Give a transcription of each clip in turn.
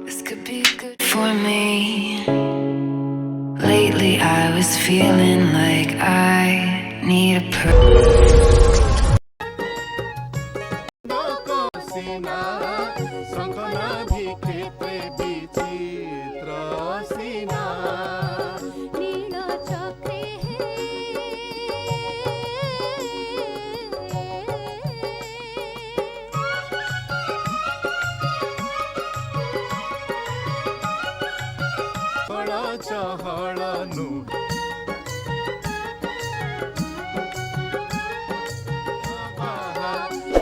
This could be good for me. Lately, I was feeling like I need a ସିନା ଶଙ୍ଖନାଭି କେତେ ବିଚିତ୍ର ସିନା। ନୀଳ ଚକ୍ରେ ହେ। ଫଳ ଚହଳ ନୁ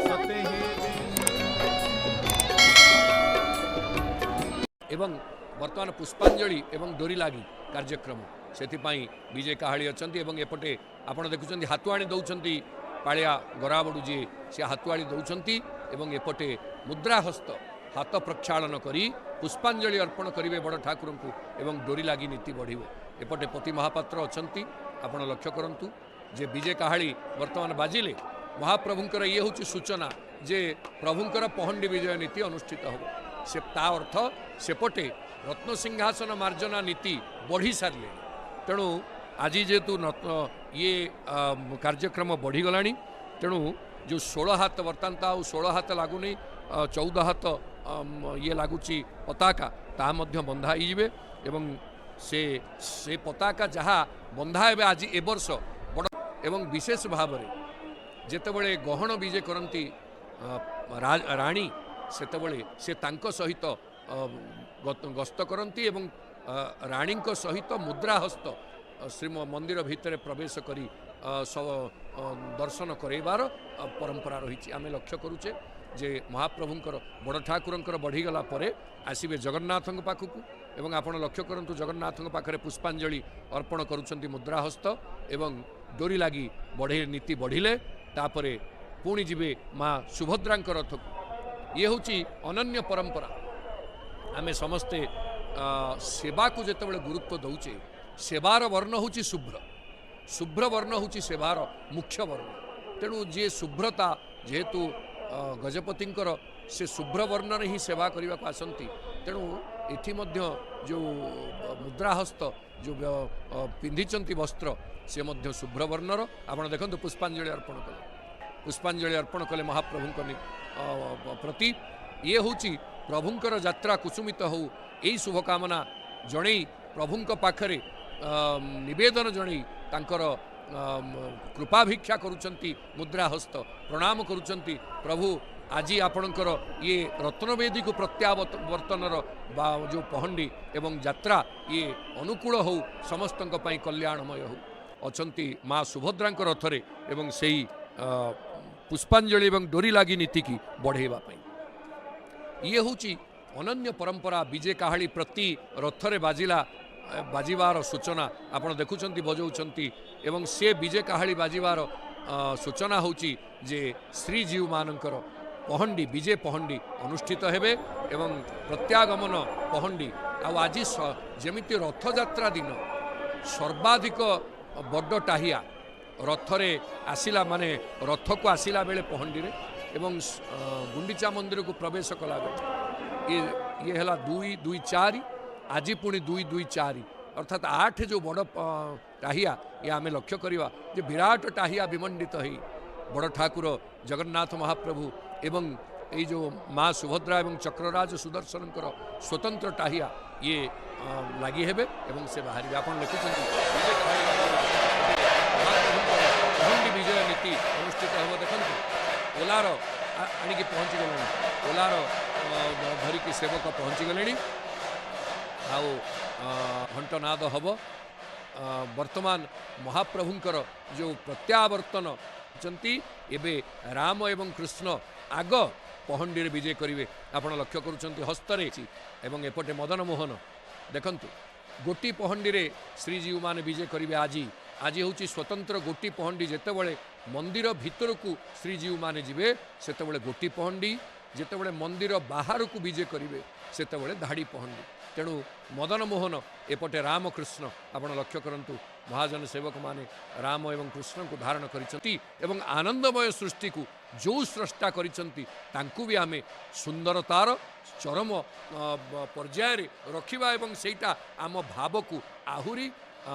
ସତେ ହେବେ। ଏବଂ ବର୍ତ୍ତମାନ ପୁଷ୍ପାଞ୍ଜଳି ଏବଂ ଡୋରି ଲାଗି କାର୍ଯ୍ୟକ୍ରମ, ସେଥିପାଇଁ ବିଜେ କାହାଳି ଅଛନ୍ତି ଏବଂ ଏପଟେ ଆପଣ ଦେଖୁଛନ୍ତି ହାତୁଆଣି ଦେଉଛନ୍ତି ପାଳିଆ ଗରାବଡ଼ୁ ଯିଏ, ସେ ହାତୁଆଳି ଦେଉଛନ୍ତି ଏବଂ ଏପଟେ ମୁଦ୍ରାହସ୍ତ ହାତ ପ୍ରକ୍ଷାଳନ କରି ପୁଷ୍ପାଞ୍ଜଳି ଅର୍ପଣ କରିବେ ବଡ଼ ଠାକୁରଙ୍କୁ ଏବଂ ଡୋରି ଲାଗି ନୀତି ବଢ଼ିବ। ଏପଟେ ପତି ମହାପାତ୍ର ଅଛନ୍ତି। ଆପଣ ଲକ୍ଷ୍ୟ କରନ୍ତୁ ଯେ ବିଜେ କାହାଳି ବର୍ତ୍ତମାନ ବାଜିଲେ ମହାପ୍ରଭୁଙ୍କର ଇଏ ହେଉଛି ସୂଚନା ଯେ ପ୍ରଭୁଙ୍କର ପହଣ୍ଡି ବିଜୟ ନୀତି ଅନୁଷ୍ଠିତ ହେବ। ସେ ତା ଅର୍ଥ ସେପଟେ ରତ୍ନସିଂହାସନ ମାର୍ଜନା ନୀତି ବଢ଼ି ସାରିଲେଣି। ତେଣୁ ଆଜି ଯେହେତୁ ଇଏ କାର୍ଯ୍ୟକ୍ରମ ବଢ଼ିଗଲାଣି, ତେଣୁ ଯେଉଁ 16 ହାତ, ବର୍ତ୍ତମାନ ତ ଆଉ 16 ହାତ ଲାଗୁନି, 14 ହାତ ଇଏ ଲାଗୁଛି ପତାକା, ତାହା ମଧ୍ୟ ବନ୍ଧା ହେଇଯିବେ ଏବଂ ସେ ପତାକା ଯାହା ବନ୍ଧା ହେବେ ଆଜି ଏ ବର୍ଷ ବଡ଼ ଏବଂ ବିଶେଷ ଭାବରେ ଯେତେବେଳେ ଗହଣ ବିଜେ କରନ୍ତି ରାଣୀ, ସେତେବେଳେ ସେ ତାଙ୍କ ସହିତ ଗସ୍ତ କରନ୍ତି ଏବଂ ରାଣୀଙ୍କ ସହିତ ମୁଦ୍ରାହସ୍ତ ଶ୍ରୀ ମନ୍ଦିର ଭିତରେ ପ୍ରବେଶ କରି ଦର୍ଶନ କରାଇବାର ପରମ୍ପରା ରହିଛି। ଆମେ ଲକ୍ଷ୍ୟ କରୁଛେ ଯେ ମହାପ୍ରଭୁଙ୍କର ବଡ଼ ଠାକୁରଙ୍କର ବଢ଼ିଗଲା ପରେ ଆସିବେ ଜଗନ୍ନାଥଙ୍କ ପାଖକୁ ଏବଂ ଆପଣ ଲକ୍ଷ୍ୟ କରନ୍ତୁ ଜଗନ୍ନାଥଙ୍କ ପାଖରେ ପୁଷ୍ପାଞ୍ଜଳି ଅର୍ପଣ କରୁଛନ୍ତି ମୁଦ୍ରାହସ୍ତ ଏବଂ ଡୋରି ଲାଗି ବଢ଼େ ନୀତି ବଢ଼ିଲେ ତାପରେ ପୁଣି ଯିବେ ମା ସୁଭଦ୍ରାଙ୍କ ରଥକୁ। ଇଏ ହେଉଛି ଅନନ୍ୟ ପରମ୍ପରା। ଆମେ ସମସ୍ତେ ସେବାକୁ ଯେତେବେଳେ ଗୁରୁତ୍ୱ ଦେଉଛେ, ସେବାର ବର୍ଣ୍ଣ ହେଉଛି ଶୁଭ୍ର, ଶୁଭ୍ର ବର୍ଣ୍ଣ ହେଉଛି ସେବାର ମୁଖ୍ୟ ବର୍ଣ୍ଣ। ତେଣୁ ଯିଏ ଶୁଭ୍ରତା, ଯେହେତୁ ଗଜପତିଙ୍କର ସେ ଶୁଭ୍ର ବର୍ଣ୍ଣରେ ହିଁ ସେବା କରିବାକୁ ଆସନ୍ତି, ତେଣୁ ଏଠି ମଧ୍ୟ ଯେଉଁ ମୁଦ୍ରାହସ୍ତ ଯେଉଁ ପିନ୍ଧିଛନ୍ତି ବସ୍ତ୍ର, ସେ ମଧ୍ୟ ଶୁଭ୍ର ବର୍ଣ୍ଣର। ଆପଣ ଦେଖନ୍ତୁ ପୁଷ୍ପାଞ୍ଜଳି ଅର୍ପଣ କଲେ, ପୁଷ୍ପାଞ୍ଜଳି ଅର୍ପଣ କଲେ ମହାପ୍ରଭୁଙ୍କ ପ୍ରତି। ଇଏ ହେଉଛି ପ୍ରଭୁଙ୍କର ଯାତ୍ରା କୁସୁମିତ ହେଉ ଏଇ ଶୁଭକାମନା ଜଣେଇ ପ୍ରଭୁଙ୍କ ପାଖରେ ନିବେଦନ ଜଣେଇ ତାଙ୍କର କୃପାଭିକ୍ଷା କରୁଛନ୍ତି, ମୁଦ୍ରାହସ୍ତ ପ୍ରଣାମ କରୁଛନ୍ତି। ପ୍ରଭୁ ଆଜି ଆପଣଙ୍କର ଇଏ ରତ୍ନବେଦୀକୁ ପ୍ରତ୍ୟାବର୍ତ୍ତନର ବା ଯେଉଁ ପହଣ୍ଡି ଏବଂ ଯାତ୍ରା ଇଏ ଅନୁକୂଳ ହେଉ, ସମସ୍ତଙ୍କ ପାଇଁ କଲ୍ୟାଣମୟ ହେଉ। ଅଛନ୍ତି ମା ସୁଭଦ୍ରାଙ୍କ ରଥରେ ଏବଂ ସେଇ ପୁଷ୍ପାଞ୍ଜଳି ଏବଂ ଡୋରି ଲାଗି ନୀତିକି ବଢ଼େଇବା ପାଇଁ ଇଏ ହେଉଛି ଅନନ୍ୟ ପରମ୍ପରା। ବିଜେ କାହାଳି ପ୍ରତି ରଥରେ ବାଜିବାର ସୂଚନା ଆପଣ ଦେଖୁଛନ୍ତି, ବଜାଉଛନ୍ତି ଏବଂ ସେ ବିଜେ କାହାଳି ବାଜିବାର ସୂଚନା ହେଉଛି ଯେ ଶ୍ରୀଜୀଉମାନଙ୍କର ପହଣ୍ଡି, ବିଜେ ପହଣ୍ଡି ଅନୁଷ୍ଠିତ ହେବେ ଏବଂ ପ୍ରତ୍ୟାଗମନ ପହଣ୍ଡି। ଆଉ ଆଜି ଯେମିତି ରଥଯାତ୍ରା ଦିନ ସର୍ବାଧିକ ବଡ଼ ଟାହିଆ ରଥରେ ଆସିଲା, ମାନେ ରଥକୁ ଆସିଲା ବେଳେ ପହଣ୍ଡିରେ ଏବଂ ଗୁଣ୍ଡିଚା ମନ୍ଦିରକୁ ପ୍ରବେଶ କଲାବେଳେ ଇଏ ହେଲା 2 2 4, ଆଜି ପୁଣି 2 2 4, ଅର୍ଥାତ୍ 8 ଯେଉଁ ବଡ଼ ଟାହିଆ, ଇଏ ଆମେ ଲକ୍ଷ୍ୟ କରିବା ଯେ ବିରାଟ ଟାହିଆ ବିମଣ୍ଡିତ ହେଇ ବଡ଼ ଠାକୁର ଜଗନ୍ନାଥ ମହାପ୍ରଭୁ ଏବଂ ଏଇ ଯେଉଁ ମା ସୁଭଦ୍ରା ଏବଂ ଚକ୍ରରାଜ ସୁଦର୍ଶନଙ୍କର ସ୍ୱତନ୍ତ୍ର ଟାହିଆ ଇଏ ଲାଗି ହେବେ ଏବଂ ସେ ବାହାରିବେ। ଆପଣ ଲେଖୁଛନ୍ତି ପହଣ୍ଡି ବିଜୟ ନୀତି ଅନୁଷ୍ଠିତ ହେବ। ଦେଖନ୍ତୁ ଓଲାର ଆଣିକି ପହଞ୍ଚିଗଲେଣି, ଓଲାର ଧରିକି ସେବକ ପହଞ୍ଚିଗଲେଣି ଆଉ ଘଣ୍ଟନାଦ ହେବ। ବର୍ତ୍ତମାନ ମହାପ୍ରଭୁଙ୍କର ଯେଉଁ ପ୍ରତ୍ୟାବର୍ତ୍ତନ ଅଛନ୍ତି, ଏବେ ରାମ ଏବଂ କୃଷ୍ଣ ଆଗ ପହଣ୍ଡିରେ ବିଜେ କରିବେ। ଆପଣ ଲକ୍ଷ୍ୟ କରୁଛନ୍ତି ହସ୍ତରେ ଏବଂ ଏପଟେ ମଦନ ମୋହନ। ଦେଖନ୍ତୁ ଗୋଟି ପହଣ୍ଡିରେ ଶ୍ରୀଜୀଉମାନେ ବିଜେ କରିବେ। ଆଜି ହେଉଛି ସ୍ୱତନ୍ତ୍ର ଗୋଟି ପହଣ୍ଡି। ଯେତେବେଳେ ମନ୍ଦିର ଭିତରକୁ ଶ୍ରୀଜୀଉମାନେ ଯିବେ ସେତେବେଳେ ଗୋଟି ପହଣ୍ଡି, ଯେତେବେଳେ ମନ୍ଦିର ବାହାରକୁ ବିଜେ କରିବେ ସେତେବେଳେ ଧାଡ଼ି ପହଣ୍ଡି। ତେଣୁ ମଦନ ମୋହନ, ଏପଟେ ରାମକୃଷ୍ଣ, ଆପଣ ଲକ୍ଷ୍ୟ କରନ୍ତୁ ମହାଜନ ସେବକମାନେ ରାମ ଏବଂ କୃଷ୍ଣଙ୍କୁ ଧାରଣ କରିଛନ୍ତି ଏବଂ ଆନନ୍ଦମୟ ସୃଷ୍ଟିକୁ ଯେଉଁ ସ୍ରଷ୍ଟା କରିଛନ୍ତି ତାଙ୍କୁ ବି ଆମେ ସୁନ୍ଦରତାର ଚରମ ପର୍ଯ୍ୟାୟରେ ରଖିବା ଏବଂ ସେଇଟା ଆମ ଭାବକୁ ଆହୁରି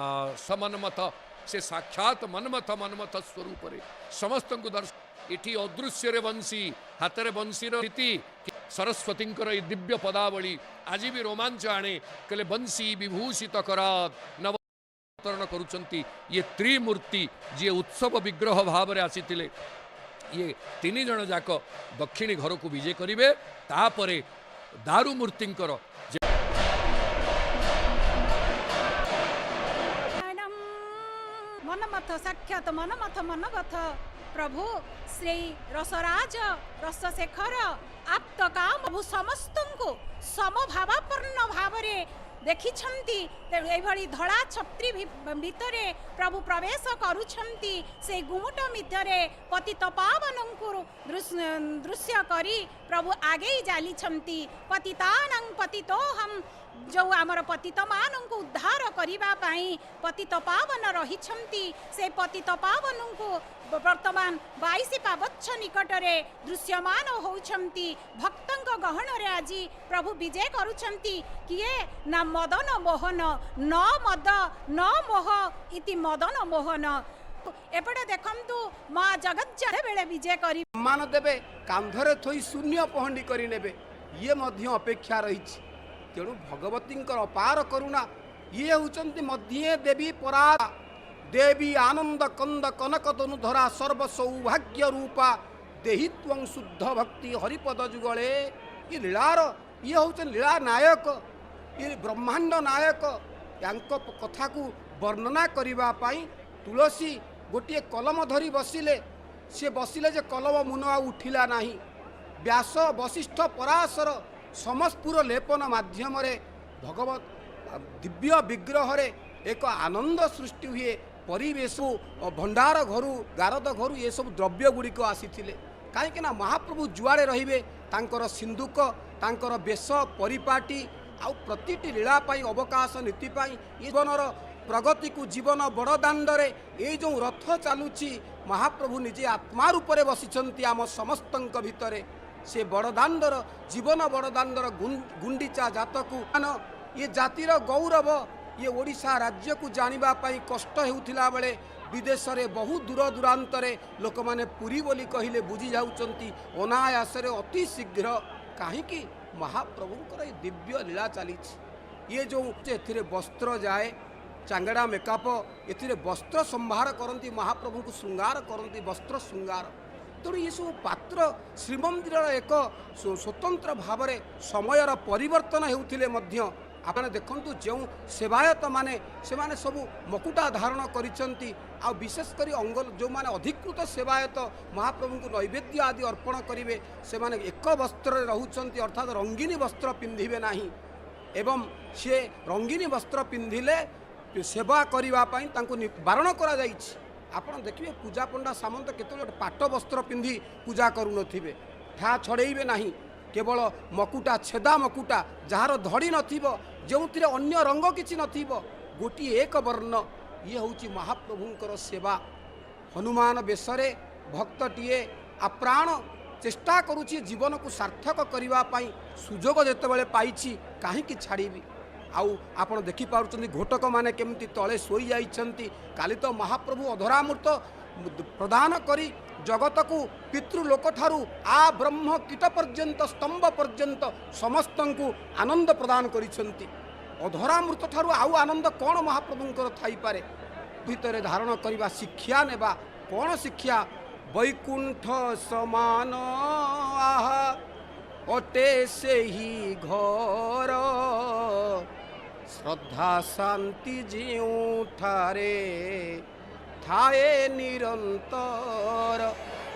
ସମନ୍ମଥ, ସେ ସାକ୍ଷାତ ମନ୍ମଥ ମନ୍ମଥ ସ୍ୱରୂପରେ ସମସ୍ତଙ୍କୁ ଦର୍ଶ। ଏଠି ଅଦୃଶ୍ୟରେ ବଂଶୀ, ହାତରେ ବଂଶୀର ସ୍ଥିତି, ସରସ୍ୱତୀଙ୍କର ଏଇ ଦିବ୍ୟ ପଦାବଳୀ ଆଜି ବି ରୋମାଞ୍ଚ ଆଣେ। କହିଲେ ବଂଶୀ ବିଭୂଷିତ କରାତ ନବତରଣ କରୁଛନ୍ତି ଇଏ ତ୍ରିମୂର୍ତ୍ତି, ଯିଏ ଉତ୍ସବ ବିଗ୍ରହ ଭାବରେ ଆସିଥିଲେ। ଇଏ ତିନି ଜଣ ଯାକ ଦକ୍ଷିଣୀ ଘରକୁ ବିଜେ କରିବେ। ତାପରେ ଦାରୁମୂର୍ତ୍ତିଙ୍କର ମନମଥ ସାକ୍ଷାତ ମନମଥ ମନବଥ ପ୍ରଭୁ ଶ୍ରୀ ରସରାଜ ରସଶେଖର ଆପ୍ତ କାମ ପ୍ରଭୁ ସମସ୍ତଙ୍କୁ ସମଭାବାପନ୍ନ ଭାବରେ ଦେଖିଛନ୍ତି। ତେଣୁ ଏଇଭଳି ଧଳା ଛତ୍ରୀ ଭିତରେ ପ୍ରଭୁ ପ୍ରବେଶ କରୁଛନ୍ତି। ସେଇ ଗୁମୁଟ ମଧ୍ୟରେ ପତିତ ପାବନଙ୍କୁ ଦୃଶ୍ୟ କରି ପ୍ରଭୁ ଆଗେଇ ଚାଲିଛନ୍ତି। ପତିତାନାଂ ପତିତୋହಂ, ଯେଉଁ ଆମର ପତିତମାନଙ୍କୁ ଉଦ୍ଧାର କରିବା ପାଇଁ ପତିତ ପାବନ ରହିଛନ୍ତି, ସେ ପତିତ ପାବନଙ୍କୁ ବର୍ତ୍ତମାନ 22 ପାବଚ୍ଛ ନିକଟରେ ଦୃଶ୍ୟମାନ ହେଉଛନ୍ତି। ଭକ୍ତଙ୍କ ଗହଣରେ ଆଜି ପ୍ରଭୁ ବିଜେ କରୁଛନ୍ତି। କିଏ ନା ମଦନ ମୋହନ, ନ ମଦ ନ ମୋହ ଇତି ମଦନ ମୋହନ। ଏପଟେ ଦେଖନ୍ତୁ ମା ଜଗତ ବେଳେ ବିଜେ କରି ସମ୍ମାନ ଦେବେ, କାନ୍ଧରେ ଥୋଇ ଶୂନ୍ୟ ପହଣ୍ଡି କରିନେବେ, ଇଏ ମଧ୍ୟ ଅପେକ୍ଷା ରହିଛି। ତେଣୁ ଭଗବତୀଙ୍କର ଅପାର କରୁଣା, ଇଏ ହେଉଛନ୍ତି ମଧ୍ୟେ ଦେବୀ ପରା ଦେବୀ ଆନନ୍ଦ କନ୍ଦ କନକ ତନୁଧରା ସର୍ବ ସୌଭାଗ୍ୟ ରୂପା ଦେହି ତ୍ୱଂ ଶୁଦ୍ଧ ଭକ୍ତି ହରିପଦ ଯୁଗଳେ। ଇଏ ଲୀଳାର, ଇଏ ହେଉଛନ୍ତି ଲୀଳା ନାୟକ, ଇଏ ବ୍ରହ୍ମାଣ୍ଡ ନାୟକ। ୟାଙ୍କ କଥାକୁ ବର୍ଣ୍ଣନା କରିବା ପାଇଁ ତୁଳସୀ ଗୋଟିଏ କଲମ ଧରି ବସିଲେ। ସିଏ ବସିଲେ ଯେ କଲମ ମୁନ ଆଉ ଉଠିଲା ନାହିଁ। ବ୍ୟାସ ବଶିଷ୍ଠ ପରାଶର ସମସ୍ପୁର ଲେପନ ମାଧ୍ୟମରେ ଭଗବତ ଦିବ୍ୟ ବିଗ୍ରହରେ ଏକ ଆନନ୍ଦ ସୃଷ୍ଟି ହୁଏ। ପରିବେଶ ଭଣ୍ଡାର ଘରୁ ଗାରଦ ଘରୁ ଏସବୁ ଦ୍ରବ୍ୟ ଗୁଡ଼ିକ ଆସିଥିଲେ। କାହିଁକିନା ମହାପ୍ରଭୁ ଯୁଆଡ଼େ ରହିବେ ତାଙ୍କର ସିନ୍ଧୁକ, ତାଙ୍କର ବେଶ ପରିପାଟି ଆଉ ପ୍ରତିଟି ଲୀଳା ପାଇଁ ଅବକାଶ ନୀତି ପାଇଁ ଜୀବନର ପ୍ରଗତିକୁ ଜୀବନ ବଡ଼ଦାଣ୍ଡରେ ଏଇ ଯେଉଁ ରଥ ଚାଲୁଛି, ମହାପ୍ରଭୁ ନିଜେ ଆତ୍ମା ରୂପରେ ବସିଛନ୍ତି ଆମ ସମସ୍ତଙ୍କ ଭିତରେ। ସେ ବଡ଼ଦାଣ୍ଡର ଜୀବନ ବଡ଼ଦାଣ୍ଡର ଗୁଣ୍ଡିଚା ଜାତକୁ ଇଏ ଜାତିର ଗୌରବ, ଇଏ ଓଡ଼ିଶା ରାଜ୍ୟକୁ ଜାଣିବା ପାଇଁ କଷ୍ଟ ହେଉଥିଲା ବେଳେ ବିଦେଶରେ ବହୁ ଦୂର ଦୂରାନ୍ତରେ ଲୋକମାନେ ପୁରୀ ବୋଲି କହିଲେ ବୁଝି ଯାଉଛନ୍ତି ଅନାୟାସରେ ଅତି ଶୀଘ୍ର। କାହିଁକି? ମହାପ୍ରଭୁଙ୍କର ଏ ଦିବ୍ୟ ଲୀଳା ଚାଲିଛି। ଇଏ ଯେଉଁ ଏଥିରେ ବସ୍ତ୍ର ଯାଏ, ଚାଙ୍ଗଡ଼ା ମେକାପ, ଏଥିରେ ବସ୍ତ୍ର ସମ୍ଭାର କରନ୍ତି, ମହାପ୍ରଭୁଙ୍କୁ ଶୃଙ୍ଗାର କରନ୍ତି, ବସ୍ତ୍ର ଶୃଙ୍ଗାର। ତେଣୁ ଏସବୁ ପାତ୍ର ଶ୍ରୀମନ୍ଦିରର ଏକ ସ୍ୱତନ୍ତ୍ର ଭାବରେ ସମୟର ପରିବର୍ତ୍ତନ ହେଉଥିଲେ ମଧ୍ୟ ଆପଣ ଦେଖନ୍ତୁ ଯେଉଁ ସେବାୟତମାନେ ସେମାନେ ସବୁ ମକୁଟା ଧାରଣ କରିଛନ୍ତି। ଆଉ ବିଶେଷ କରି ଅଙ୍ଗ ଯେଉଁମାନେ ଅଧିକୃତ ସେବାୟତ ମହାପ୍ରଭୁଙ୍କୁ ନୈବେଦ୍ୟ ଆଦି ଅର୍ପଣ କରିବେ ସେମାନେ ଏକ ବସ୍ତ୍ରରେ ରହୁଛନ୍ତି, ଅର୍ଥାତ୍ ରଙ୍ଗିନୀ ବସ୍ତ୍ର ପିନ୍ଧିବେ ନାହିଁ। ଏବଂ ସିଏ ରଙ୍ଗିନୀ ବସ୍ତ୍ର ପିନ୍ଧିଲେ ସେବା କରିବା ପାଇଁ ତାଙ୍କୁ ବାରଣ କରାଯାଇଛି। ଆପଣ ଦେଖିବେ ପୂଜା ପଣ୍ଡା ସାମନ୍ତ କେତେବେଳେ ଗୋଟେ ପାଟ ବସ୍ତ୍ର ପିନ୍ଧି ପୂଜା କରୁନଥିବେ, ଠା ଛଡ଼େଇବେ ନାହିଁ, କେବଳ ମକୁଟା, ଛେଦା ମକୁଟା, ଯାହାର ଧଡ଼ି ନଥିବ, ଯେଉଁଥିରେ ଅନ୍ୟ ରଙ୍ଗ କିଛି ନଥିବ, ଗୋଟିଏ ଏକ ବର୍ଣ୍ଣ। ଇଏ ହେଉଛି ମହାପ୍ରଭୁଙ୍କର ସେବା। ହନୁମାନ ବେଶରେ ଭକ୍ତଟିଏ ଆପ୍ରାଣ ଚେଷ୍ଟା କରୁଛି ଜୀବନକୁ ସାର୍ଥକ କରିବା ପାଇଁ। ସୁଯୋଗ ଯେତେବେଳେ ପାଇଛି କାହିଁକି ଛାଡ଼ିବି? ଆଉ ଆପଣ ଦେଖିପାରୁଛନ୍ତି ଘୋଟକମାନେ କେମିତି ତଳେ ଶୋଇଯାଇଛନ୍ତି। କାଲି ତ ମହାପ୍ରଭୁ ଅଧରାମୃତ ପ୍ରଦାନ କରି ଜଗତକୁ ପିତୃଲୋକଠାରୁ ଆ ବ୍ରହ୍ମ କୀଟ ପର୍ଯ୍ୟନ୍ତ ସ୍ତମ୍ଭ ପର୍ଯ୍ୟନ୍ତ ସମସ୍ତଙ୍କୁ ଆନନ୍ଦ ପ୍ରଦାନ କରିଛନ୍ତି। ଅଧରାମୃତ ଠାରୁ ଆଉ ଆନନ୍ଦ କ'ଣ ମହାପ୍ରଭୁଙ୍କର ଥାଇପାରେ? ଭିତରେ ଧାରଣ କରିବା ଶିକ୍ଷା ନେବା। କ'ଣ ଶିକ୍ଷା? ବୈକୁଣ୍ଠ ସମାନ ଆହା ଅଟେ ସେହି ଘର, ଶ୍ରଦ୍ଧା ଶାନ୍ତି ଯେଉଁଠାରେ ଥାଏ ନିରନ୍ତର।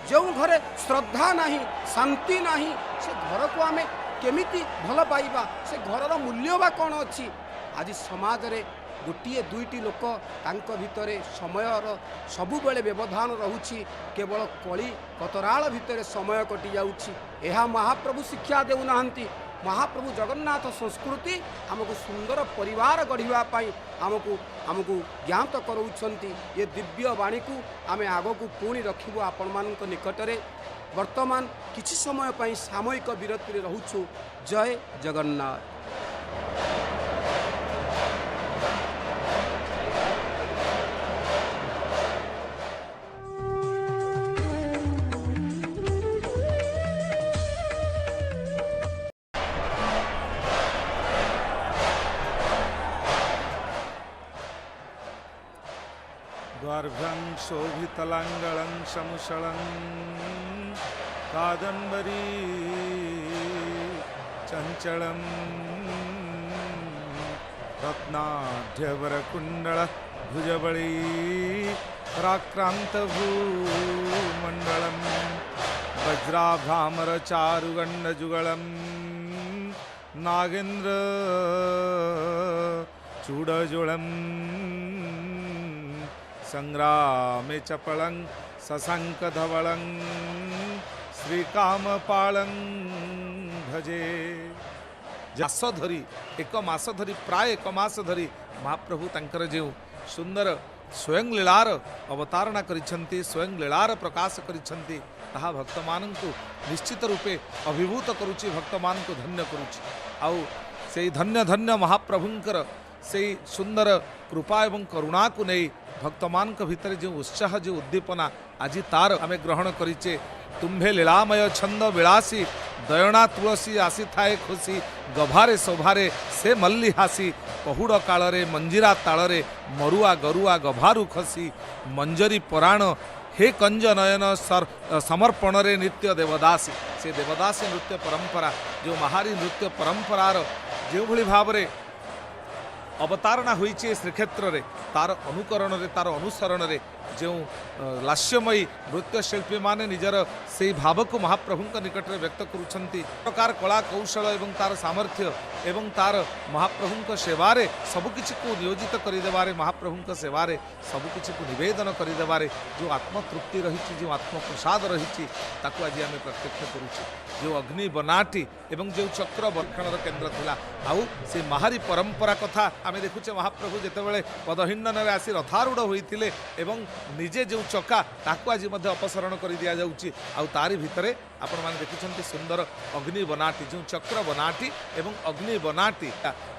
ଯେଉଁ ଘରେ ଶ୍ରଦ୍ଧା ନାହିଁ, ଶାନ୍ତି ନାହିଁ, ସେ ଘରକୁ ଆମେ କେମିତି ଭଲ ପାଇବା? ସେ ଘରର ମୂଲ୍ୟ ବା କ'ଣ ଅଛି? ଆଜି ସମାଜରେ ଗୋଟିଏ ଦୁଇଟି ଲୋକ ତାଙ୍କ ଭିତରେ ସମୟର ସବୁବେଳେ ବ୍ୟବଧାନ ରହୁଛି। କେବଳ କଳି କତରାଳ ଭିତରେ ସମୟ କଟିଯାଉଛି। ଏହା ମହାପ୍ରଭୁ ଶିକ୍ଷା ଦେଉନାହାନ୍ତି। ମହାପ୍ରଭୁ ଜଗନ୍ନାଥ ସଂସ୍କୃତି ଆମକୁ ସୁନ୍ଦର ପରିବାର ଗଢ଼ିବା ପାଇଁ ଆମକୁ ଜ୍ଞାତ କରାଉଛନ୍ତି। ଏ ଦିବ୍ୟ ବାଣୀକୁ ଆମେ ଆଗକୁ ପୁଣି ରଖିବୁ ଆପଣମାନଙ୍କ ନିକଟରେ। ବର୍ତ୍ତମାନ କିଛି ସମୟ ପାଇଁ ସାମୟିକ ବିରତିରେ ରହୁଛୁ। ଜୟ ଜଗନ୍ନାଥ। द्वार्भ्यं शोभितलाङ्गलं समुषलं कादम्बरी चञ्चलं रत्नाढ्यवरकुण्डल भुजबली पराक्रान्तभूमण्डलं वज्राभ्रामरचारुगण्डजुगलं नागेन्द्र चूडजुळं संग्रामे चपलं सशङ्कधवलं श्रीकामपालं भजे। ମାସ ଧରି, ଏକ ମାସ ଧରି, ପ୍ରାୟ ଏକ ମାସ ଧରି ମହାପ୍ରଭୁ ତାଙ୍କର ଯେଉଁ ସୁନ୍ଦର ସ୍ୱୟଂ ଲୀଳାର ଅବତାରଣା କରିଛନ୍ତି, ସ୍ୱୟଂ ଲୀଳାର ପ୍ରକାଶ କରିଛନ୍ତି, ତାହା ଭକ୍ତମାନଙ୍କୁ ନିଶ୍ଚିତ ରୂପେ ଅଭିଭୂତ କରୁଛି, ଭକ୍ତମାନଙ୍କୁ ଧନ୍ୟ କରୁଛି। ଆଉ ସେଇ ଧନ୍ୟ ଧନ୍ୟ ମହାପ୍ରଭୁଙ୍କର ସେଇ ସୁନ୍ଦର କୃପା ଏବଂ କରୁଣାକୁ ନେଇ ଭକ୍ତମାନଙ୍କ ଭିତରେ ଯେଉଁ ଉତ୍ସାହ, ଯେଉଁ ଉଦ୍ଦୀପନା ଆଜି ତାର ଆମେ ଗ୍ରହଣ କରିଛେ। ତୁମ୍ଭେ ଲୀଳାମୟ ଛନ୍ଦ ବିଳାସୀ ଦୟଣା ତୁଳସୀ ଆସିଥାଏ ଖୁସି, ଗଭାରେ ଶୋଭାରେ ସେ ମଲ୍ଲି ହାସି, ପହୁଡ଼ କାଳରେ ମଞ୍ଜିରା ତାଳରେ ମରୁଆ ଗରୁଆ ଗଭାରୁ ଖସି, ମଞ୍ଜରୀ ପରାଣ ହେ କଞ୍ଜ ନୟନ ସମର୍ପଣରେ ନିତ୍ୟ ଦେବଦାସୀ। ସେ ଦେବଦାସୀ ନୃତ୍ୟ ପରମ୍ପରା, ଯେଉଁ ମାହାରୀ ନୃତ୍ୟ ପରମ୍ପରାର ଯେଉଁଭଳି ଭାବରେ ଅବତାରଣା ହୋଇଛି ଏ ଶ୍ରୀକ୍ଷେତ୍ରରେ, ତାର ଅନୁକରଣରେ, ତାର ଅନୁସରଣରେ ଯେଉଁ ଲାସ୍ୟମୟୀ ନୃତ୍ୟଶିଳ୍ପୀମାନେ ନିଜର ସେଇ ଭାବକୁ ମହାପ୍ରଭୁଙ୍କ ନିକଟରେ ବ୍ୟକ୍ତ କରୁଛନ୍ତି, ପ୍ରକାର କଳା କୌଶଳ ଏବଂ ତାର ସାମର୍ଥ୍ୟ ଏବଂ ତାର ମହାପ୍ରଭୁଙ୍କ ସେବାରେ ସବୁକିଛିକୁ ନିୟୋଜିତ କରିଦେବାରେ, ମହାପ୍ରଭୁଙ୍କ ସେବାରେ ସବୁକିଛିକୁ ନିବେଦନ କରିଦେବାରେ ଯେଉଁ ଆତ୍ମତୃପ୍ତି ରହିଛି, ଯେଉଁ ଆତ୍ମପ୍ରସାଦ ରହିଛି, ତାକୁ ଆଜି ଆମେ ପ୍ରତ୍ୟକ୍ଷ କରୁଛେ। ଯେଉଁ ଅଗ୍ନି ବନାଟି ଏବଂ ଯେଉଁ ଚକ୍ର ବକ୍ଷଣର କେନ୍ଦ୍ର ଥିଲା, ଆଉ ସେ ମାହାରୀ ପରମ୍ପରା କଥା ଆମେ ଦେଖୁଛେ। ମହାପ୍ରଭୁ ଯେତେବେଳେ ପଦହିଣ୍ଡନରେ ଆସି ରଥାରୂଢ଼ ହୋଇଥିଲେ ଏବଂ ନିଜେ ଯେଉଁ ଚକା, ତାକୁ ଆଜି ମଧ୍ୟ ଅପସରଣ କରି ଦିଆଯାଉଛି। ଆଉ ତାରି ଭିତରେ ଆପଣମାନେ ଦେଖୁଛନ୍ତି ସୁନ୍ଦର ଅଗ୍ନି ବନାଟି, ଯେଉଁ ଚକ୍ର ବନାଟି ଏବଂ ଅଗ୍ନି ବନାଟି,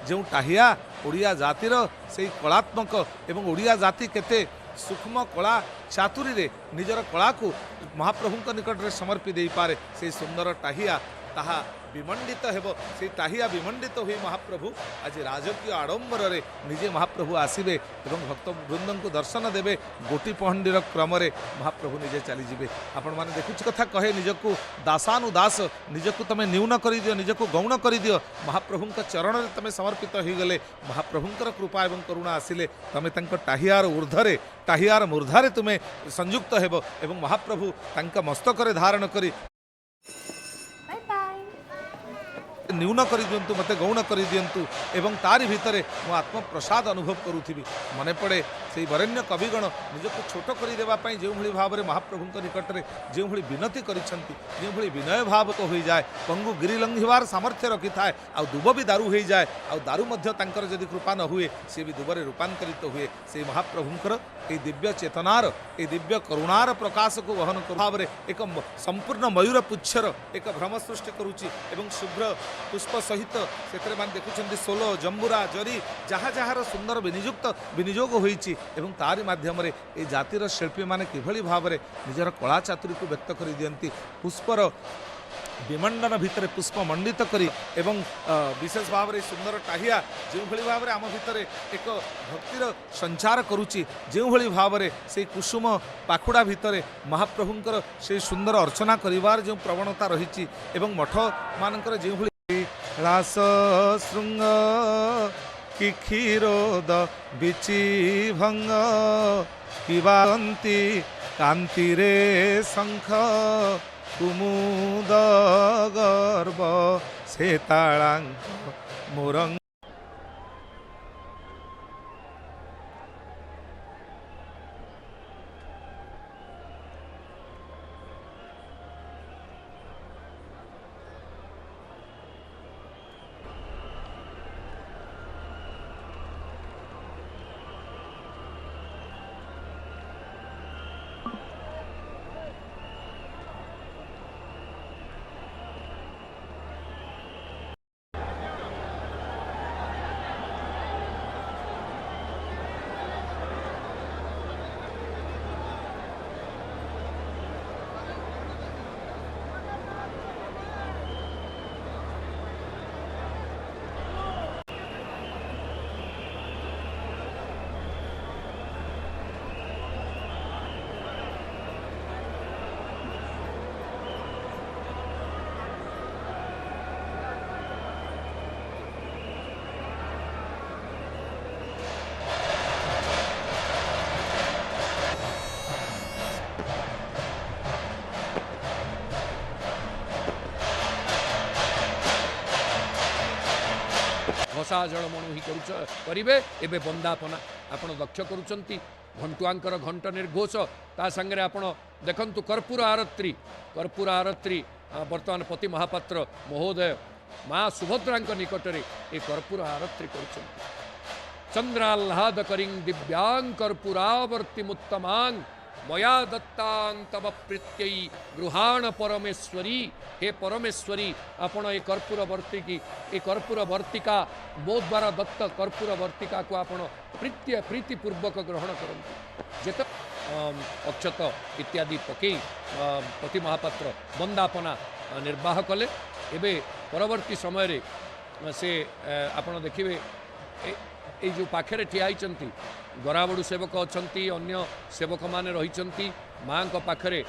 ଯେଉଁ ଟାହିଆ ଓଡ଼ିଆ ଜାତିର ସେଇ କଳାତ୍ମକ ଏବଂ ଓଡ଼ିଆ ଜାତି କେତେ ସୂକ୍ଷ୍ମ କଳା ଚାତୁରୀରେ ନିଜର କଳାକୁ ମହାପ୍ରଭୁଙ୍କ ନିକଟରେ ସମର୍ପି ଦେଇପାରେ, ସେଇ ସୁନ୍ଦର ଟାହିଆ ତାହା ବିମଣ୍ଡିତ ହେବ। ସେଇ ଟାହିଆ ବିମଣ୍ଡିତ ହୋଇ ମହାପ୍ରଭୁ ଆଜି ରାଜକୀୟ ଆଡ଼ମ୍ବରରେ ନିଜେ ମହାପ୍ରଭୁ ଆସିବେ ଏବଂ ଭକ୍ତବୃନ୍ଦଙ୍କୁ ଦର୍ଶନ ଦେବେ। ଗୋଟି ପହଣ୍ଡିର କ୍ରମରେ ମହାପ୍ରଭୁ ନିଜେ ଚାଲିଯିବେ। ଆପଣମାନେ ଦେଖୁଛୁ କଥା କହେ, ନିଜକୁ ଦାସାନୁ ଦାସ, ନିଜକୁ ତମେ ନ୍ୟୁନ କରିଦିଅ, ନିଜକୁ ଗୌଣ କରିଦିଅ, ମହାପ୍ରଭୁଙ୍କ ଚରଣରେ ତମେ ସମର୍ପିତ ହୋଇଗଲେ, ମହାପ୍ରଭୁଙ୍କର କୃପା ଏବଂ କରୁଣା ଆସିଲେ ତମେ ତାଙ୍କ ଟାହିଆର ଉର୍ଦ୍ଧ୍ୱରେ, ଟାହିଆର ମୂର୍ଦ୍ଧାରେ ତୁମେ ସଂଯୁକ୍ତ ହେବ ଏବଂ ମହାପ୍ରଭୁ ତାଙ୍କ ମସ୍ତକରେ ଧାରଣ କରି ନ୍ୟୁନ କରିଦିଅନ୍ତୁ, ମୋତେ ଗୌଣ କରିଦିଅନ୍ତୁ ଏବଂ ତାରି ଭିତରେ ମୁଁ ଆତ୍ମପ୍ରସାଦ ଅନୁଭବ କରୁଥିବି। ମନେ ପଡ଼େ ସେଇ ବରେଣ୍ୟ କବିଗଣ ନିଜକୁ ଛୋଟ କରିଦେବା ପାଇଁ ଯେଉଁଭଳି ଭାବରେ ମହାପ୍ରଭୁଙ୍କ ନିକଟରେ ଯେଉଁଭଳି ବିନତି କରିଛନ୍ତି, ଯେଉଁଭଳି ବିନୟ ଭାବକ ହୋଇଯାଏ, ପଙ୍ଗୁ ଗିରି ଲଙ୍ଘିବାର ସାମର୍ଥ୍ୟ ରଖିଥାଏ, ଆଉ ଦୁବ ବି ଦାରୁ ହୋଇଯାଏ, ଆଉ ଦାରୁ ମଧ୍ୟ ତାଙ୍କର ଯଦି କୃପା ନ ହୁଏ ସିଏ ବି ଦୁବରେ ରୂପାନ୍ତରିତ ହୁଏ। ସେଇ ମହାପ୍ରଭୁଙ୍କର ଏଇ ଦିବ୍ୟ ଚେତନାର, ଏଇ ଦିବ୍ୟ କରୁଣାର ପ୍ରକାଶକୁ ବହନ ଭାବରେ ଏକ ସମ୍ପୂର୍ଣ୍ଣ ମୟୂର ପୁଚ୍ଛର ଏକ ଭ୍ରମ ସୃଷ୍ଟି କରୁଛି ଏବଂ ଶୁଭ୍ର ପୁଷ୍ପ ସହିତ ସେଥିରେ ମାନେ ଦେଖୁଛନ୍ତି ସୋଲ, ଜମ୍ବୁରା, ଜରି, ଯାହା ଯାହାର ସୁନ୍ଦର ବିନିଯୋଗ ହୋଇଛି ଏବଂ ତାରି ମାଧ୍ୟମରେ ଏ ଜାତିର ଶିଳ୍ପୀମାନେ କିଭଳି ଭାବରେ ନିଜର କଳା ଚାତୁରୀକୁ ବ୍ୟକ୍ତ କରିଦିଅନ୍ତି। ପୁଷ୍ପର ବିମଣ୍ଡନ ଭିତରେ ପୁଷ୍ପ ମଣ୍ଡିତ କରି ଏବଂ ବିଶେଷ ଭାବରେ ସୁନ୍ଦର ଟାହିଆ ଯେଉଁଭଳି ଭାବରେ ଆମ ଭିତରେ ଏକ ଭକ୍ତିର ସଞ୍ଚାର କରୁଛି, ଯେଉଁଭଳି ଭାବରେ ସେଇ କୁସୁମ ପାଖୁଡ଼ା ଭିତରେ ମହାପ୍ରଭୁଙ୍କର ସେଇ ସୁନ୍ଦର ଅର୍ଚ୍ଚନା କରିବାର ଯେଉଁ ପ୍ରବଣତା ରହିଛି ଏବଂ ମଠମାନଙ୍କର ଯେଉଁଭଳି ରାସ ଶୃଙ୍ଗ କି କ୍ଷୀରୋଦ ବିଚି ଭଙ୍ଗ କିବାନ୍ତି କାନ୍ତିରେ ଶଙ୍ଖ କୁମୁଦ ଗର୍ବ ସେ ତାଳାଙ୍କ ମୋରଙ୍ଗ। ଘଷା ଜଳ ମଣୋହି କରୁଛ କରିବେ। ଏବେ ବନ୍ଦାପନା ଆପଣ ଲକ୍ଷ୍ୟ କରୁଛନ୍ତି, ଘଣ୍ଟୁଆଙ୍କର ଘଣ୍ଟ ନିର୍ଘୋଷ, ତା ସାଙ୍ଗରେ ଆପଣ ଦେଖନ୍ତୁ କର୍ପୂର ଆରତ୍ରୀ, କର୍ପୂର ଆରତ୍ରୀ। ବର୍ତ୍ତମାନ ପତି ମହାପାତ୍ର ମହୋଦୟ ମା ସୁଭଦ୍ରାଙ୍କ ନିକଟରେ ଏ କର୍ପୂର ଆରତ୍ରୀ କରୁଛନ୍ତି। ଚନ୍ଦ୍ରାହ୍ଲାଦ କରିଂ ଦିବ୍ୟାଂ କର୍ପୂରାବର୍ତ୍ତିମୁତ୍ତମାଂ ମୟା ଦତ୍ତାଂ ତବ ପ୍ରୀତ୍ୟೈ ଗୃହାଣ ପରମେଶ୍ୱରୀ। ହେ ପରମେଶ୍ୱରୀ, ଆପଣ ଏ କର୍ପୂର ବର୍ତ୍ତିକି, ଏ କର୍ପୂର ବର୍ତ୍ତିକା, ମୋ ଦ୍ୱାରା ଦତ୍ତ କର୍ପୂର ବର୍ତ୍ତିକାକୁ ଆପଣ ପ୍ରୀତ୍ୟ ପ୍ରୀତିପୂର୍ବକ ଗ୍ରହଣ କରନ୍ତୁ। ଯେତେ ଅକ୍ଷତ ଇତ୍ୟାଦି ପକେଇ ପତି ମହାପାତ୍ର ବନ୍ଦାପନା ନିର୍ବାହ କଲେ। ଏବେ ପରବର୍ତ୍ତୀ ସମୟରେ ସେ ଆପଣ ଦେଖିବେ, ଏଇ ଯେଉଁ ପାଖରେ ଠିଆ ହେଇଛନ୍ତି ଗରାବଡ଼ୁ ସେବକ ଅଛନ୍ତି, ଅନ୍ୟ ସେବକମାନେ ରହିଛନ୍ତି ମାଆଙ୍କ ପାଖରେ,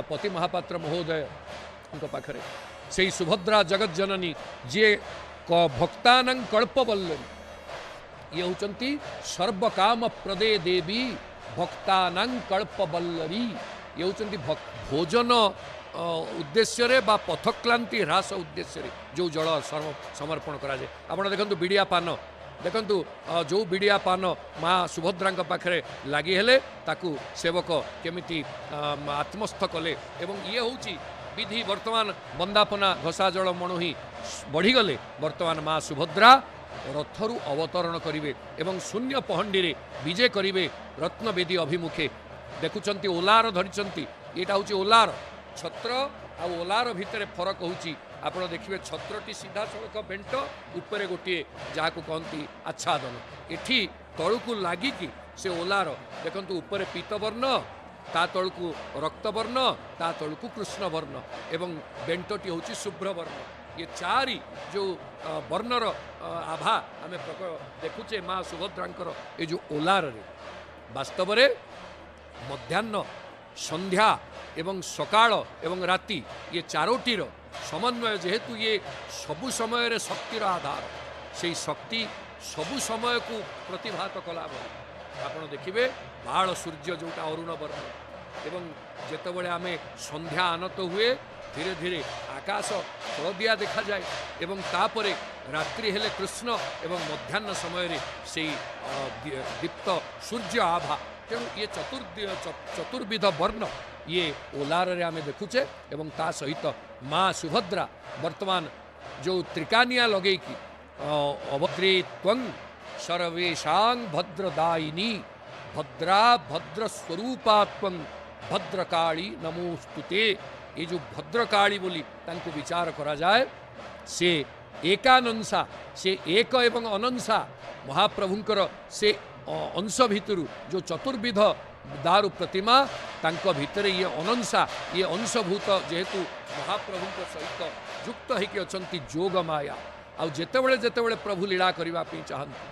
ପତି ମହାପାତ୍ର ମହୋଦୟଙ୍କ ପାଖରେ। ସେଇ ସୁଭଦ୍ରା ଜଗଜ୍ଜନନୀ ଯିଏ ଭକ୍ତାନାଂ କଳ୍ପବଲ୍ଲରୀ, ଇଏ ହେଉଛନ୍ତି ସର୍ବକାମ ପ୍ରଦେ ଦେବୀ ଭକ୍ତାନାଂ କଳ୍ପବଲ୍ଲରୀ। ଇଏ ହେଉଛନ୍ତି ଭୋଜନ ଉଦ୍ଦେଶ୍ୟରେ ବା ପଥକ୍ଳାନ୍ତି ହ୍ରାସ ଉଦ୍ଦେଶ୍ୟରେ ଯେଉଁ ଜଳ ସମର୍ପଣ କରାଯାଏ। ଆପଣ ଦେଖନ୍ତୁ ବିଡ଼ିଆ ପାନ, ଦେଖନ୍ତୁ ଯେଉଁ ବିଡ଼ିଆ ପାନ ମା ସୁଭଦ୍ରାଙ୍କ ପାଖରେ ଲାଗି ହେଲେ, ତାକୁ ସେବକ କେମିତି ଆତ୍ମସ୍ଥ କଲେ। ଏବଂ ଇଏ ହେଉଛି ବିଧି। ବର୍ତ୍ତମାନ ବନ୍ଦାପନା ଘଷା ଜଳ ମଣୋହି ବଢ଼ିଗଲେ ବର୍ତ୍ତମାନ ମା ସୁଭଦ୍ରା ରଥରୁ ଅବତରଣ କରିବେ ଏବଂ ଶୂନ୍ୟ ପହଣ୍ଡିରେ ବିଜେ କରିବେ ରତ୍ନବେଦୀ ଅଭିମୁଖେ। ଦେଖୁଛନ୍ତି ଓଲାର ଧରିଛନ୍ତି, ଏଇଟା ହେଉଛି ଓଲାର ଛତ୍ର। ଆଉ ଓଲାର ଭିତରେ ଫରକ ହେଉଛି, ଆପଣ ଦେଖିବେ ଛତ୍ରଟି ସିଧାସଳଖ ବେଣ୍ଟ, ଉପରେ ଗୋଟିଏ ଯାହାକୁ କହନ୍ତି ଆଚ୍ଛାଦନ। ଏଠି ତଳକୁ ଲାଗିକି ସେ ଓଲାର ଦେଖନ୍ତୁ, ଉପରେ ପୀତବର୍ଣ୍ଣ, ତା ତଳକୁ ରକ୍ତବର୍ଣ୍ଣ, ତା ତଳକୁ କୃଷ୍ଣବର୍ଣ୍ଣ ଏବଂ ବେଣ୍ଟଟି ହେଉଛି ଶୁଭ୍ରବର୍ଣ୍ଣ। ଇଏ ଚାରି ଯେଉଁ ବର୍ଣ୍ଣର ଆଭା ଆମେ ଦେଖୁଛେ ମା ସୁଭଦ୍ରାଙ୍କର ଏ ଯେଉଁ ଓଲାରରେ, ବାସ୍ତବରେ ମଧ୍ୟାହ୍ନ, ସନ୍ଧ୍ୟା ଏବଂ ସକାଳ ଏବଂ ରାତି, ଇଏ ଚାରୋଟିର ସମନ୍ୱୟ। ଯେହେତୁ ଇଏ ସବୁ ସମୟରେ ଶକ୍ତିର ଆଧାର, ସେଇ ଶକ୍ତି ସବୁ ସମୟକୁ ପ୍ରତିଭାତ କଲାଭଳି ଆପଣ ଦେଖିବେ ବାଳ ସୂର୍ଯ୍ୟ ଯେଉଁଟା ଅରୁଣ ବର୍ଣ୍ଣ। ଏବଂ ଯେତେବେଳେ ଆମେ ସନ୍ଧ୍ୟା ଆନତ ହୁଏ, ଧୀରେ ଧୀରେ ଆକାଶ ହଳଦିଆ ଦେଖାଯାଏ ଏବଂ ତାପରେ ରାତ୍ରି ହେଲେ କୃଷ୍ଣ ଏବଂ ମଧ୍ୟାହ୍ନ ସମୟରେ ସେଇ ଦୀପ୍ତ ସୂର୍ଯ୍ୟ ଆଭା। ତେଣୁ ଇଏ ଚତୁର୍ବିଧ ବର୍ଣ୍ଣ ଇଏ ଓଲାରରେ ଆମେ ଦେଖୁଛେ। ଏବଂ ତା ସହିତ ମା ସୁଭଦ୍ରା ବର୍ତ୍ତମାନ ଯେଉଁ ତ୍ରିକାନିଆ ଲଗେଇକି ଅଭଦ୍ରୀ ତ୍ୱଂ ସର୍ବେଷାଂ ଭଦ୍ରଦାୟିନୀ ଭଦ୍ରା ଭଦ୍ର ସ୍ୱରୂପା ତ୍ୱଂ ଭଦ୍ରକାଳୀ ନମୋସ୍ତୁତେ। ଏ ଯେଉଁ ଭଦ୍ରକାଳୀ ବୋଲି ତାଙ୍କୁ ବିଚାର କରାଯାଏ, ସେ ଏକାନଂସା, ସେ ଏକ ଏବଂ ଅନଂସା ମହାପ୍ରଭୁଙ୍କର ସେ ଅଂଶ ଭିତରୁ ଯେଉଁ ଚତୁର୍ବିଧ ଦାରୁ ପ୍ରତିମା, ତାଙ୍କ ଭିତରେ ଇଏ ଅନଂସା, ଇଏ ଅଂଶଭୂତ ଯେହେତୁ ମହାପ୍ରଭୁଙ୍କ ସହିତ ଯୁକ୍ତ ହେଇକି ଅଛନ୍ତି ଯୋଗମାୟା। ଆଉ ଯେତେବେଳେ ଯେତେବେଳେ ପ୍ରଭୁ ଲୀଳା କରିବା ପାଇଁ ଚାହାନ୍ତି,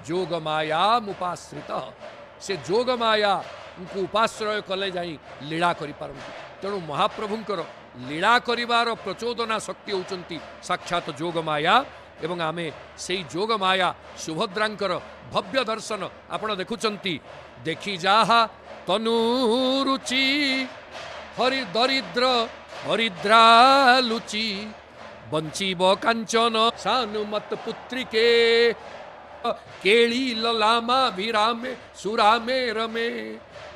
ଯୋଗମାୟା ମୁପାଶ୍ରିତ, ସେ ଯୋଗମାୟାଙ୍କୁ ଉପାଶ୍ରୟ କଲେ ଯାଇ ଲୀଳା କରିପାରନ୍ତି। ତେଣୁ ମହାପ୍ରଭୁଙ୍କର ଲୀଳା କରିବାର ପ୍ରଚୋଦନା ଶକ୍ତି ହେଉଛନ୍ତି ସାକ୍ଷାତ ଯୋଗମାୟା। ଏବଂ ଆମେ ସେଇ ଯୋଗମାୟା ସୁଭଦ୍ରାଙ୍କର ଭବ୍ୟ ଦର୍ଶନ ଆପଣ ଦେଖୁଛନ୍ତି। ଦେଖି ଯାହା ତନୁ ରୁଚି ହରି ଦରିଦ୍ର ହରିଦ୍ରା ଲୁଚି ବଞ୍ଚିବ କାଞ୍ଚନ ସାନୁମତ ପୁତ୍ରିକେ କେଳି ଲଲାମା ଭିରାମେ ସୁରାମେ ରମେ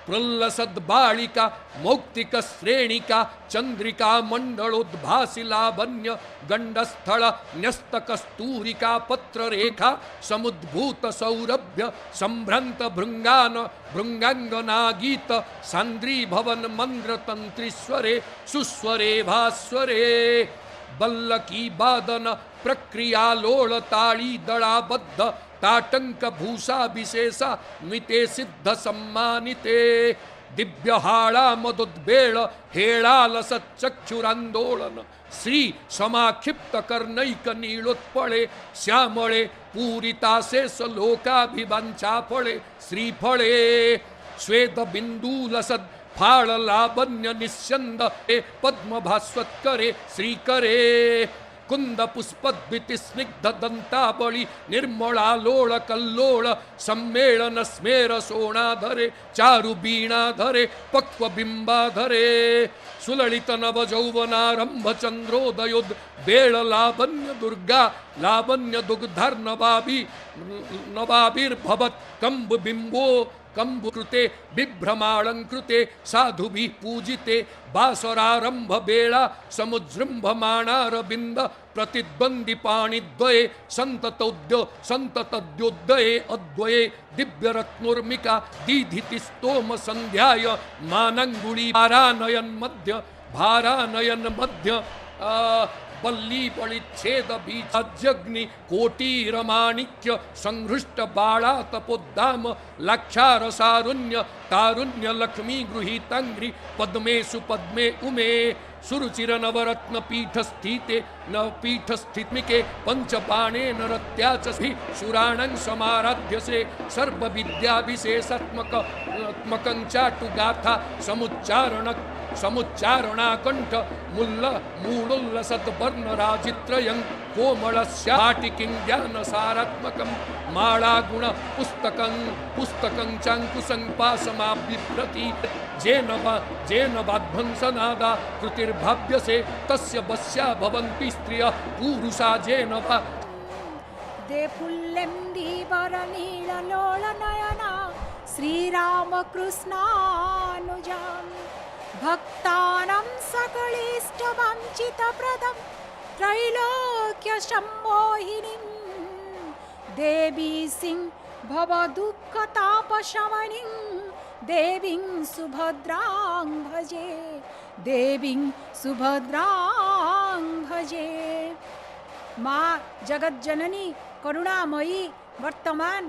ପ୍ରଲ୍ଲସଦ୍ବାଳିକା ମୌକ୍ତିକ ଶ୍ରେଣିକା ଚନ୍ଦ୍ରିକା ମଣ୍ଡଳୋଦ୍ଭାସି ଲାବଣ୍ୟ ଗଣ୍ଡସ୍ଥଳ ନ୍ୟସ୍ତ କସ୍ତୂରିକା ପତ୍ରରେଖା ସମୁଦ୍ଭୂତ ସୌରଭ୍ୟ ସମ୍ଭ୍ରାନ୍ତ ଭୃଙ୍ଗାନ ଭୃଙ୍ଗାଙ୍ଗନା ଗୀତ ସାନ୍ଦ୍ରୀ ଭବନ ମନ୍ଦ୍ର ତନ୍ତ୍ରୀଶ୍ୱରେ ସୁସ୍ୱରେ ଭାସ୍ୱରେ ବଲ୍ଲକୀ ବାଦନ ପ୍ରକ୍ରିୟା ଲୋଳ ତାଳି ଦଳାବଦ୍ଧ ताटंक भूषा विशेषा न्विते सिद्ध सम्मानिते दिव्यहाड़ा मदुद्बेळ हेळालस चक्षुरांदोलन श्री समाक्षिप्त कर्णैक नीलोत्पळे श्यामळे पूरिताशेष लोकाभिवांछा फळे श्रीफळे स्वेद बिंदुलसद फाळ लावण्य निस्यंद पद्मभास्वत्करे श्रीकरे कुंद पुष्पद्विति स्निग्ध दंताबळी निर्मळालोळ कल्लोळ सम्मेळन स्मेर सोणाधरे चारु बीणाधरे पक्व बिंबाधरे सुललित नव यौवनारंभ चंद्रोदयोद बेळ लावण्य दुर्गा ଲାବଣ୍ୟ ଦୁଗ୍ଧର୍ନବାବି ନବାବିର୍ଭବତ୍ କମ୍ବୁ ବିମ୍ବୋ କମ୍ବୁକୃତେ ବିଭ୍ରମାଳଙ୍କୃତେ ସାଧୁଭିः ପୂଜିତେ ବାସରାରମ୍ଭ ବେଳା ସମୁଜୃମ୍ଭମାଣାରବିନ୍ଦ ପ୍ରତିଦ୍ୱନ୍ଦ୍ୱି ପାଣିଦ୍ୱये ସନ୍ତତୋଦ୍ୟ ସନ୍ତତଦ୍ୟୋଦये ଅଦ୍ୱये ଦିବ୍ୟରତ୍ନୋର୍ମିକା ଦୀଧିତି ସ୍ତୋମ ସନ୍ଧ୍ୟାୟ ମାନଙ୍ଗୁଳି ଭାରାନୟନ ମଧ୍ୟ ଭାରାନୟନ ମଧ୍ୟ ବଲ୍ଲୀ ବଳିଚ୍ଛେଦ ବୀଜାଗ୍ନି କୋଟିରମାଣିକ୍ୟ ସଂହୃଷ୍ଟ ବାଳା ତପୋଦ୍ଦାମ ଲାକ୍ଷାରସାରୁଣ୍ୟ ତାରୁଣ୍ୟ ଲକ୍ଷ୍ମୀ ଗୃହୀତାଙ୍ଘ୍ରି ପଦ୍ମେଷୁ ପଦ୍ମେ ଉମେ ସୁରୁଚିର ନବରତ୍ନ ପୀଠ ସ୍ଥିତେ ନ ପୀଠ ସ୍ଥିତ୍ମିକେ ପଞ୍ଚବାଣେନ ରତ୍ୟା ଚ ସୁରାଣଂ ସମାରାଧ୍ୟସେ ସର୍ବ ବିଦ୍ୟା ବିଶେଷାତ୍ମକ ତ୍ମକଂ ଚାଟୁ ଗାଥା ସമുଚ୍ଚାରଣ समुच्चारणाकण्ठ मुल्ल मूलोल्लसद्वर्णराजित्रयं कोमलस्याटिकिं ज्ञानसारात्मकं माळागुण पुस्तकं पुस्तकं चाङ्कुशं पाशमाबिभ्रति जेन जेन वाध्वंसनादा कृतिर्भाव्यसे तस्य वश्या भवन्ति स्त्रियः पुरुषा जेन वा। देफुल्लेन्दीवर नीललोलनयना श्रीरामकृष्णानुजां भक्तानां सकलिष्टवाञ्छितप्रदं त्रैलोक्यसम्मोहिनीं देवी सिंह भवदुःखतापशमनीं देवीं सुभद्रां भजे देवीं सुभद्रां भजे। ମା ଜଗଜ୍ଜନନୀ କରୁଣାମୟୀ ବର୍ତ୍ତମାନ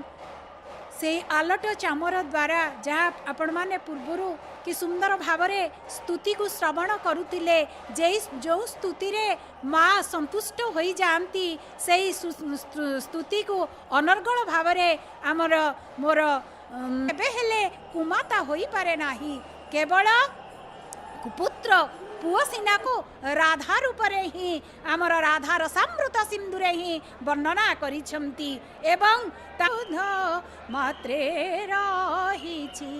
ସେଇ ଆଲଟ ଚାମର ଦ୍ୱାରା, ଯାହା ଆପଣମାନେ ପୂର୍ବରୁ କି ସୁନ୍ଦର ଭାବରେ ସ୍ତୁତିକୁ ଶ୍ରବଣ କରୁଥିଲେ, ଯେଇ ଯେଉଁ ସ୍ତୁତିରେ ମା ସନ୍ତୁଷ୍ଟ ହୋଇଯାଆନ୍ତି, ସେଇ ସ୍ତୁତିକୁ ଅନର୍ଗଳ ଭାବରେ ଆମର ମୋର କେବେ ହେଲେ କୁମାତା ହୋଇପାରେ ନାହିଁ। କେବଳ ପୁତ୍ର ପୁଅ ସିନାକୁ ରାଧା ରୂପରେ ହିଁ ଆମର ରାଧା ରସାମୃତ ସିନ୍ଧୁରେ ହିଁ ବର୍ଣ୍ଣନା କରିଛନ୍ତି। ଏବଂ ତା ମାତ୍ରେ ରହିଛି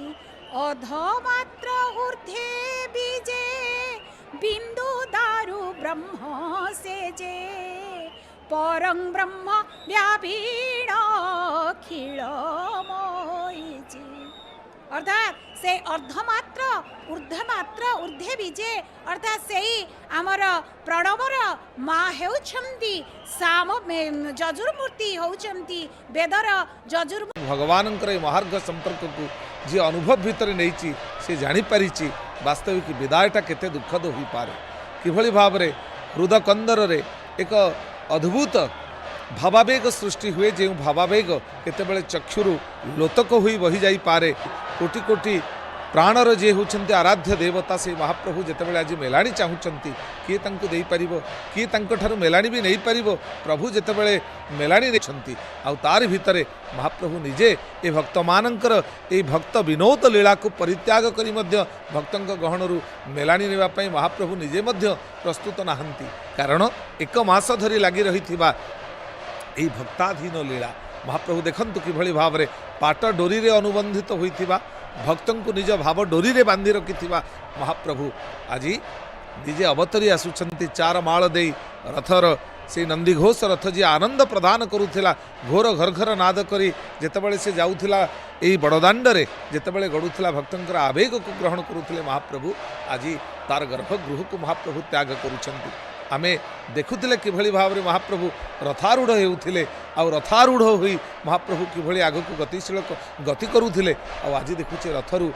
ଅଧ ମାତ୍ର ଊର୍ଦ୍ଧ୍ୱେ ବିଜେ ବିନ୍ଦୁ ଦାରୁ ବ୍ରହ୍ମ ସେ ଯେ ପରଂ ବ୍ରହ୍ମ ବ୍ୟାପୀଣ ଅଖିଳ ମୋଇଛି। ଅର୍ଥାତ୍ ସେ ଅର୍ଦ୍ଧମାତ୍ର ଊର୍ଦ୍ଧ୍ୱମାତ୍ର ଊର୍ଦ୍ଧ୍ୱେ ବିଜେ, ଅର୍ଥାତ୍ ସେଇ ଆମର ପ୍ରଣବର ମା ହେଉଛନ୍ତି ସାମ ଯଜୁର୍ମୂର୍ତ୍ତି ହେଉଛନ୍ତି ବେଦର ଯଜୁର୍। ଭଗବାନଙ୍କର ଏ ମହାର୍ଘ ସମ୍ପର୍କକୁ ଯିଏ ଅନୁଭବ ଭିତରେ ନେଇଛି, ସେ ଜାଣିପାରିଛି ବାସ୍ତବିକ ବିଦାୟଟା କେତେ ଦୁଃଖଦ ହୋଇପାରେ, କିଭଳି ଭାବରେ ହୃଦକନ୍ଦରରେ ଏକ ଅଦ୍ଭୁତ ଭାବାବେଗ ସୃଷ୍ଟି ହୁଏ, ଯେଉଁ ଭାବାବେଗ କେତେବେଳେ ଚକ୍ଷୁରୁ ଲୋତକ ହୋଇ ବହିଯାଇପାରେ। କୋଟି କୋଟି ପ୍ରାଣର ଯିଏ ହେଉଛନ୍ତି ଆରାଧ୍ୟ ଦେବତା, ସେଇ ମହାପ୍ରଭୁ ଯେତେବେଳେ ଆଜି ମେଲାଣି ଚାହୁଁଛନ୍ତି, କିଏ ତାଙ୍କୁ ଦେଇପାରିବ? କିଏ ତାଙ୍କଠାରୁ ମେଲାଣି ବି ନେଇପାରିବ? ପ୍ରଭୁ ଯେତେବେଳେ ମେଲାଣି ନେଇଛନ୍ତି, ଆଉ ତାରି ଭିତରେ ମହାପ୍ରଭୁ ନିଜେ ଏ ଭକ୍ତମାନଙ୍କର ଏଇ ଭକ୍ତ ବିନୋଦ ଲୀଳାକୁ ପରିତ୍ୟାଗ କରି ମଧ୍ୟ ଭକ୍ତଙ୍କ ଗହଣରୁ ମେଲାଣି ନେବା ପାଇଁ ମହାପ୍ରଭୁ ନିଜେ ମଧ୍ୟ ପ୍ରସ୍ତୁତ ନାହାନ୍ତି। କାରଣ ଏକ ମାସ ଧରି ଲାଗି ରହିଥିବା ଏଇ ଭକ୍ତାଧୀନ ଲୀଳା, ମହାପ୍ରଭୁ ଦେଖନ୍ତୁ କିଭଳି ଭାବରେ ପାଟ ଡୋରିରେ ଅନୁବନ୍ଧିତ ହୋଇଥିବା ଭକ୍ତଙ୍କୁ ନିଜ ଭାବ ଡୋରିରେ ବାନ୍ଧି ରଖିଥିବା ମହାପ୍ରଭୁ ଆଜି ନିଜେ ଅବତରି ଆସୁଛନ୍ତି ଚାର ମାଳ ଦେଇ ରଥର ସେଇ ନନ୍ଦିଘୋଷ ରଥ, ଯିଏ ଆନନ୍ଦ ପ୍ରଦାନ କରୁଥିଲା ଘୋର ଘରଘର ନାଦ କରି ଯେତେବେଳେ ସେ ଯାଉଥିଲା ଏଇ ବଡ଼ଦାଣ୍ଡରେ, ଯେତେବେଳେ ଗଡ଼ୁଥିଲା ଭକ୍ତଙ୍କର ଆବେଗକୁ ଗ୍ରହଣ କରୁଥିଲେ ମହାପ୍ରଭୁ, ଆଜି ତାର ଗର୍ଭଗୃହକୁ ମହାପ୍ରଭୁ ତ୍ୟାଗ କରୁଛନ୍ତି। ଆମେ ଦେଖୁଥିଲେ କିଭଳି ଭାବରେ ମହାପ୍ରଭୁ ରଥାରୂଢ଼ ହେଉଥିଲେ, ଆଉ ରଥାରୂଢ଼ ହୋଇ ମହାପ୍ରଭୁ କିଭଳି ଆଗକୁ ଗତିଶୀଳ ଗତି କରୁଥିଲେ। ଆଉ ଆଜି ଦେଖୁଛେ ରଥରୁ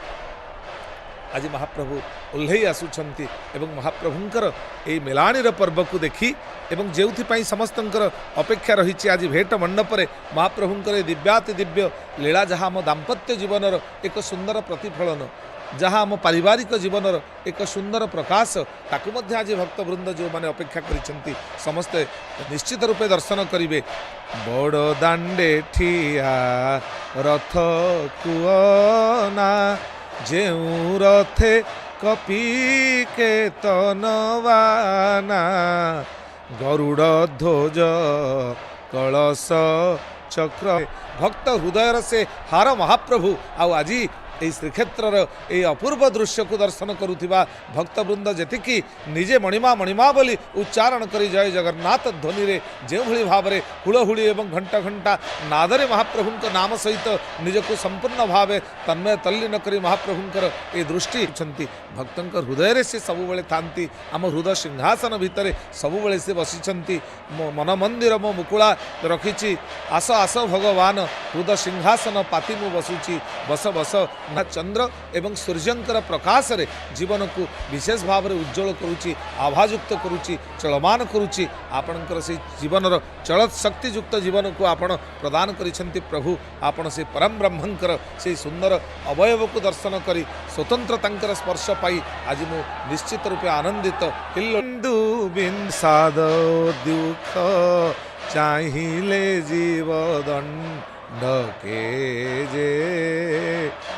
ଆଜି ମହାପ୍ରଭୁ ଓହ୍ଲେଇ ଆସୁଛନ୍ତି ଏବଂ ମହାପ୍ରଭୁଙ୍କର ଏଇ ମେଲାଣିର ପର୍ବକୁ ଦେଖି ଏବଂ ଯେଉଁଥିପାଇଁ ସମସ୍ତଙ୍କର ଅପେକ୍ଷା ରହିଛି, ଆଜି ଭେଟ ମଣ୍ଡପରେ ମହାପ୍ରଭୁଙ୍କର ଏ ଦିବ୍ୟାତି ଦିବ୍ୟ ଲୀଳା, ଯାହା ଆମ ଦାମ୍ପତ୍ୟ ଜୀବନର ଏକ ସୁନ୍ଦର ପ୍ରତିଫଳନ, ଯାହା ଆମ ପାରିବାରିକ ଜୀବନର ଏକ ସୁନ୍ଦର ପ୍ରକାଶ, ତାକୁ ମଧ୍ୟ ଆଜି ଭକ୍ତବୃନ୍ଦ ଯେଉଁମାନେ ଅପେକ୍ଷା କରିଛନ୍ତି ସମସ୍ତେ ନିଶ୍ଚିତ ରୂପେ ଦର୍ଶନ କରିବେ। ବଡ଼ ଦାଣ୍ଡେ ଠିଆ ରଥ କୁଅନା, ଯେଉଁ ରଥେ କପି କେତନବାନା, ଗରୁଡ଼ ଧ୍ୱଜ କଳସ ଚକ୍ର, ଭକ୍ତ ହୃଦୟର ସେ ହାର ମହାପ୍ରଭୁ ଆଉ ଆଜି ଏହି ଶ୍ରୀକ୍ଷେତ୍ରର ଏହି ଅପୂର୍ବ ଦୃଶ୍ୟକୁ ଦର୍ଶନ କରୁଥିବା ଭକ୍ତବୃନ୍ଦ ଯେତିକି ନିଜେ ମଣିମା ମଣିମା ବୋଲି ଉଚ୍ଚାରଣ କରି ଜୟ ଜଗନ୍ନାଥ ଧ୍ୱନିରେ ଯେଉଁଭଳି ଭାବରେ ହୁଳହୁଳି ଏବଂ ଘଣ୍ଟା ଘଣ୍ଟା ନାଦରେ ମହାପ୍ରଭୁଙ୍କ ନାମ ସହିତ ନିଜକୁ ସମ୍ପୂର୍ଣ୍ଣ ଭାବେ ତନ୍ମୟ ତଲ୍ଲୀନ କରି ମହାପ୍ରଭୁଙ୍କର ଏ ଦୃଷ୍ଟି ଅଛନ୍ତି। ଭକ୍ତଙ୍କ ହୃଦୟରେ ସେ ସବୁବେଳେ ଥାନ୍ତି, ଆମ ହୃଦୟ ସିଂହାସନ ଭିତରେ ସବୁବେଳେ ସେ ବସିଛନ୍ତି। ମୋ ମନ ମନ୍ଦିର ମୋ ମୁକୁଳା ରଖିଛି, ଆସ ଆସ ଭଗବାନ, ହୃଦୟ ସିଂହାସନ ପାତି ମୁଁ ବସୁଛି, ବସ ବସ। ନା ଚନ୍ଦ୍ର ଏବଂ ସୂର୍ଯ୍ୟଙ୍କର ପ୍ରକାଶରେ ଜୀବନକୁ ବିଶେଷ ଭାବରେ ଉଜ୍ଜଳ କରୁଛି, ଆଭାଯୁକ୍ତ କରୁଛି, ଚଳମାନ କରୁଛି। ଆପଣଙ୍କର ସେଇ ଜୀବନର ଚଳତ୍ ଶକ୍ତିଯୁକ୍ତ ଜୀବନକୁ ଆପଣ ପ୍ରଦାନ କରିଛନ୍ତି ପ୍ରଭୁ। ଆପଣ ସେ ପରମ ବ୍ରହ୍ମଙ୍କର ସେଇ ସୁନ୍ଦର ଅବୟବକୁ ଦର୍ଶନ କରି ସ୍ୱତନ୍ତ୍ର ତାଙ୍କର ସ୍ପର୍ଶ ପାଇ ଆଜି ମୁଁ ନିଶ୍ଚିତ ରୂପେ ଆନନ୍ଦିତ। ହିନ୍ଦୁ ବିଷାଦ ଦୁଃଖ ଚାହିଁଲେ ଜୀବ ଦଣ୍ଡ କେ ଯେ।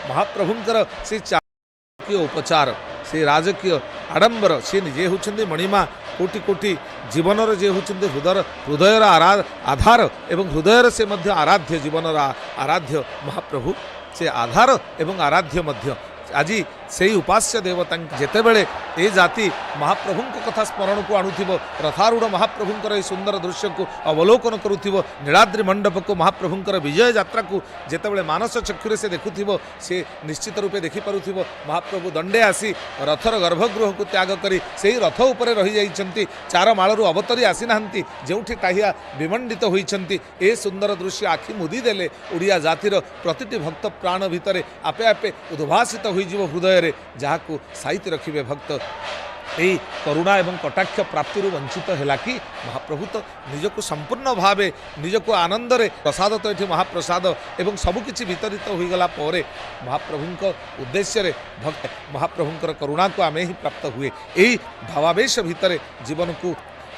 ମହାପ୍ରଭୁଙ୍କର ସେ ରାଜକୀୟ ଉପଚାର, ସେ ରାଜକୀୟ ଆଡ଼ମ୍ବର, ସେ ନିଜେ ହେଉଛନ୍ତି ମଣିମା, କୋଟି କୋଟି ଜୀବନର ଯିଏ ହେଉଛନ୍ତି ହୃଦୟର ଆଧାର ଏବଂ ହୃଦୟର ସେ ମଧ୍ୟ ଆରାଧ୍ୟ, ଜୀବନର ଆରାଧ୍ୟ ମହାପ୍ରଭୁ, ସେ ଆଧାର ଏବଂ ଆରାଧ୍ୟ ମଧ୍ୟ। ଆଜି ସେଇ ଉପାସ୍ୟ ଦେବତାଙ୍କ ଯେତେବେଳେ ଏ ଜାତି ମହାପ୍ରଭୁଙ୍କ କଥା ସ୍ମରଣକୁ ଆଣୁଥିବ, ରଥାରୂଢ଼ ମହାପ୍ରଭୁଙ୍କର ଏହି ସୁନ୍ଦର ଦୃଶ୍ୟକୁ ଅବଲୋକନ କରୁଥିବ, ନୀଳାଦ୍ରି ମଣ୍ଡପକୁ ମହାପ୍ରଭୁଙ୍କର ବିଜୟ ଯାତ୍ରାକୁ ଯେତେବେଳେ ମାନସ ଚକ୍ଷୁରେ ସେ ଦେଖୁଥିବ, ସେ ନିଶ୍ଚିତ ରୂପେ ଦେଖିପାରୁଥିବ ମହାପ୍ରଭୁ ଦଣ୍ଡେ ଆସି ରଥର ଗର୍ଭଗୃହକୁ ତ୍ୟାଗ କରି ସେଇ ରଥ ଉପରେ ରହିଯାଇଛନ୍ତି, ଚାର ମାଳରୁ ଅବତରି ଆସିନାହାନ୍ତି, ଯେଉଁଠି ଟାହିଆ ବିମଣ୍ଡିତ ହୋଇଛନ୍ତି। ଏ ସୁନ୍ଦର ଦୃଶ୍ୟ ଆଖି ମୁଦି ଦେଲେ ଓଡ଼ିଆ ଜାତିର ପ୍ରତିଟି ଭକ୍ତ ପ୍ରାଣ ଭିତରେ ଆପେ ଆପେ ଉଦ୍ଭାସିତ ହୋଇଯିବ ହୃଦୟରେ, ଯାହାକୁ ସାଇତି ରଖିବେ ଭକ୍ତ। ଏହି କରୁଣା ଏବଂ କଟାକ୍ଷ ପ୍ରାପ୍ତିରୁ ବଞ୍ଚିତ ହେଲା କି? ମହାପ୍ରଭୁ ତ ନିଜକୁ ସମ୍ପୂର୍ଣ୍ଣ ଭାବେ ନିଜକୁ ଆନନ୍ଦରେ ପ୍ରସାଦ ତ ଏଠି ମହାପ୍ରସାଦ ଏବଂ ସବୁକିଛି ବିତରିତ ହୋଇଗଲା ପରେ ମହାପ୍ରଭୁଙ୍କ ଉଦ୍ଦେଶ୍ୟରେ ଭକ୍ତ ମହାପ୍ରଭୁଙ୍କର କରୁଣାକୁ ଆମେ ହିଁ ପ୍ରାପ୍ତ ହୁଏ। ଏହି ଭାବାବେଶ ଭିତରେ ଜୀବନକୁ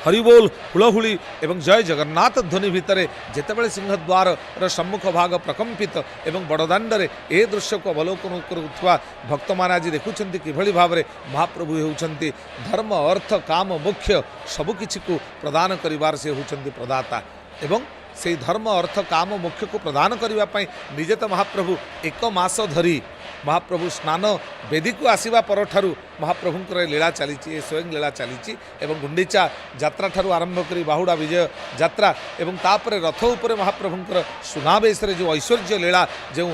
ହରିବୋଲ ହୁଳହୁଳି ଏବଂ ଜୟ ଜଗନ୍ନାଥ ଧ୍ୱନି ଭିତରେ ଯେତେବେଳେ ସିଂହଦ୍ୱାରର ସମ୍ମୁଖ ଭାଗ ପ୍ରକମ୍ପିତ ଏବଂ ବଡ଼ଦାଣ୍ଡରେ ଏ ଦୃଶ୍ୟକୁ ଅବଲୋକନ କରୁଥିବା ଭକ୍ତମାନେ ଆଜି ଦେଖୁଛନ୍ତି କିଭଳି ଭାବରେ ମହାପ୍ରଭୁ ହେଉଛନ୍ତି ଧର୍ମ, ଅର୍ଥ, କାମ, ମୋକ୍ଷ ସବୁକିଛିକୁ ପ୍ରଦାନ କରିବାର ସେ ହେଉଛନ୍ତି ପ୍ରଦାତା। ଏବଂ ସେଇ ଧର୍ମ, ଅର୍ଥ, କାମ, ମୋକ୍ଷକୁ ପ୍ରଦାନ କରିବା ପାଇଁ ନିଜେ ତ ମହାପ୍ରଭୁ ଏକ ମାସ ଧରି ମହାପ୍ରଭୁ ସ୍ନାନ ବେଦୀକୁ ଆସିବା ପରଠାରୁ ମହାପ୍ରଭୁଙ୍କର ଏ ଲୀଳା ଚାଲିଛି, ଏ ସ୍ୱୟଂ ଲୀଳା ଚାଲିଛି। ଏବଂ ଗୁଣ୍ଡିଚା ଯାତ୍ରାଠାରୁ ଆରମ୍ଭ କରି ବାହୁଡ଼ା ବିଜୟ ଯାତ୍ରା ଏବଂ ତାପରେ ରଥ ଉପରେ ମହାପ୍ରଭୁଙ୍କର ସୁନାବେଶରେ ଯେଉଁ ଐଶ୍ୱର୍ଯ୍ୟ ଲୀଳା, ଯେଉଁ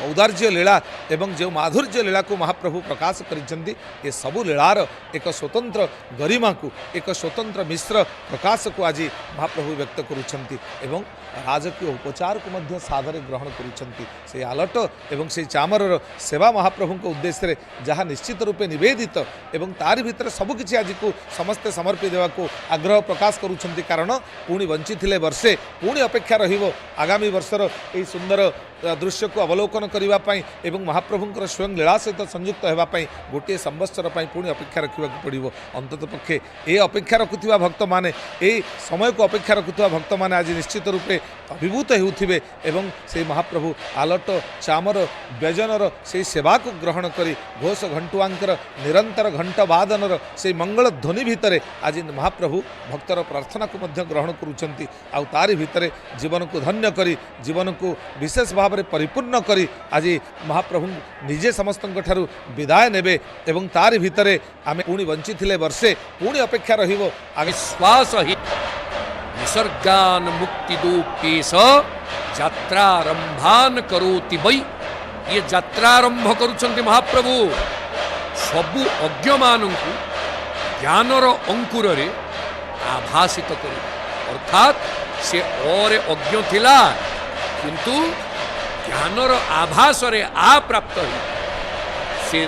ଔଦାର୍ଯ୍ୟ ଲୀଳା ଏବଂ ଯେଉଁ ମାଧୁର୍ଯ୍ୟ ଲୀଳାକୁ ମହାପ୍ରଭୁ ପ୍ରକାଶ କରିଛନ୍ତି, ଏସବୁ ଲୀଳାର ଏକ ସ୍ୱତନ୍ତ୍ର ଗରିମାକୁ, ଏକ ସ୍ୱତନ୍ତ୍ର ମିଶ୍ର ପ୍ରକାଶକୁ ଆଜି ମହାପ୍ରଭୁ ବ୍ୟକ୍ତ କରୁଛନ୍ତି ଏବଂ ରାଜକୀୟ ଉପଚାରକୁ ମଧ୍ୟ ସାଦରେ ଗ୍ରହଣ କରୁଛନ୍ତି। ସେଇ ଆଲଟ ଏବଂ ସେଇ ଚାମରର ସେବା ମହାପ୍ରଭୁଙ୍କ ଉଦ୍ଦେଶ୍ୟରେ ଯାହା ନିଶ୍ଚିତ ରୂପେ ନିବେଦିତ ଏବଂ ତାରି ଭିତରେ ସବୁକିଛି ଆଜିକୁ ସମସ୍ତେ ସମର୍ପି ଦେବାକୁ ଆଗ୍ରହ ପ୍ରକାଶ କରୁଛନ୍ତି। କାରଣ ପୁଣି ବଞ୍ଚିଥିଲେ ବର୍ଷେ ପୁଣି ଅପେକ୍ଷା ରହିବ ଆଗାମୀ ବର୍ଷର ଏହି ସୁନ୍ଦର ଦୃଶ୍ୟକୁ ଅବଲୋକନ କରିବା ପାଇଁ ଏବଂ ମହାପ୍ରଭୁଙ୍କର ସ୍ୱୟଂ ଲୀଳା ସହିତ ସଂଯୁକ୍ତ ହେବା ପାଇଁ ଗୋଟିଏ ସମ୍ବତ୍ସର ପାଇଁ ପୁଣି ଅପେକ୍ଷା ରଖିବାକୁ ପଡ଼ିବ। ଅନ୍ତତଃ ପକ୍ଷେ ଏ ଅପେକ୍ଷା ରଖୁଥିବା ଭକ୍ତମାନେ, ଏହି ସମୟକୁ ଅପେକ୍ଷା ରଖୁଥିବା ଭକ୍ତମାନେ ଆଜି ନିଶ୍ଚିତ ରୂପେ ଅଭିଭୂତ ହେଉଥିବେ ଏବଂ ସେଇ ମହାପ୍ରଭୁ ଆଲଟ ଚାମର ବ୍ୟଜନର ସେଇ ସେବାକୁ ଗ୍ରହଣ କରି ଘୋଷ ଘଣ୍ଟୁଆଙ୍କର ନିରନ୍ତର ଘଣ୍ଟ ବାଦନର ସେଇ ମଙ୍ଗଳ ଧ୍ୱନି ଭିତରେ ଆଜି ମହାପ୍ରଭୁ ଭକ୍ତର ପ୍ରାର୍ଥନାକୁ ମଧ୍ୟ ଗ୍ରହଣ କରୁଛନ୍ତି। ଆଉ ତାରି ଭିତରେ ଜୀବନକୁ ଧନ୍ୟ କରି, ଜୀବନକୁ ବିଶେଷ ଭାବରେ ପରିପୂର୍ଣ୍ଣ କରି ଆଜି ମହାପ୍ରଭୁ ନିଜେ ସମସ୍ତଙ୍କ ଠାରୁ ବିଦାୟ ନେବେ ଏବଂ ତାରି ଭିତରେ ଆମେ ପୁଣି ବଞ୍ଚିଥିଲେ ବର୍ଷେ ପୁଣି ଅପେକ୍ଷା ରହିବ। ଆଗେ ବିଶ୍ୱାସ ହି ନିସର୍ଗାନ ମୁକ୍ତି ଦୂପେଶ ଯାତ୍ରାରମ୍ଭାନ କରୋତି ବୈ। ଇଏ ଯାତ୍ରାରମ୍ଭ କରୁଛନ୍ତି ମହାପ୍ରଭୁ। ସବୁ ଅଜ୍ଞମାନଙ୍କୁ ଜ୍ଞାନର ଅଙ୍କୁରରେ ଆଭାସିତ କରିବେ। ଅର୍ଥାତ୍ ସେ ଅରେ ଅଜ୍ଞ ଥିଲା, କିନ୍ତୁ ଜ୍ଞାନର ଆଭାସରେ ଆ ପ୍ରାପ୍ତ ହୋଇ ସେ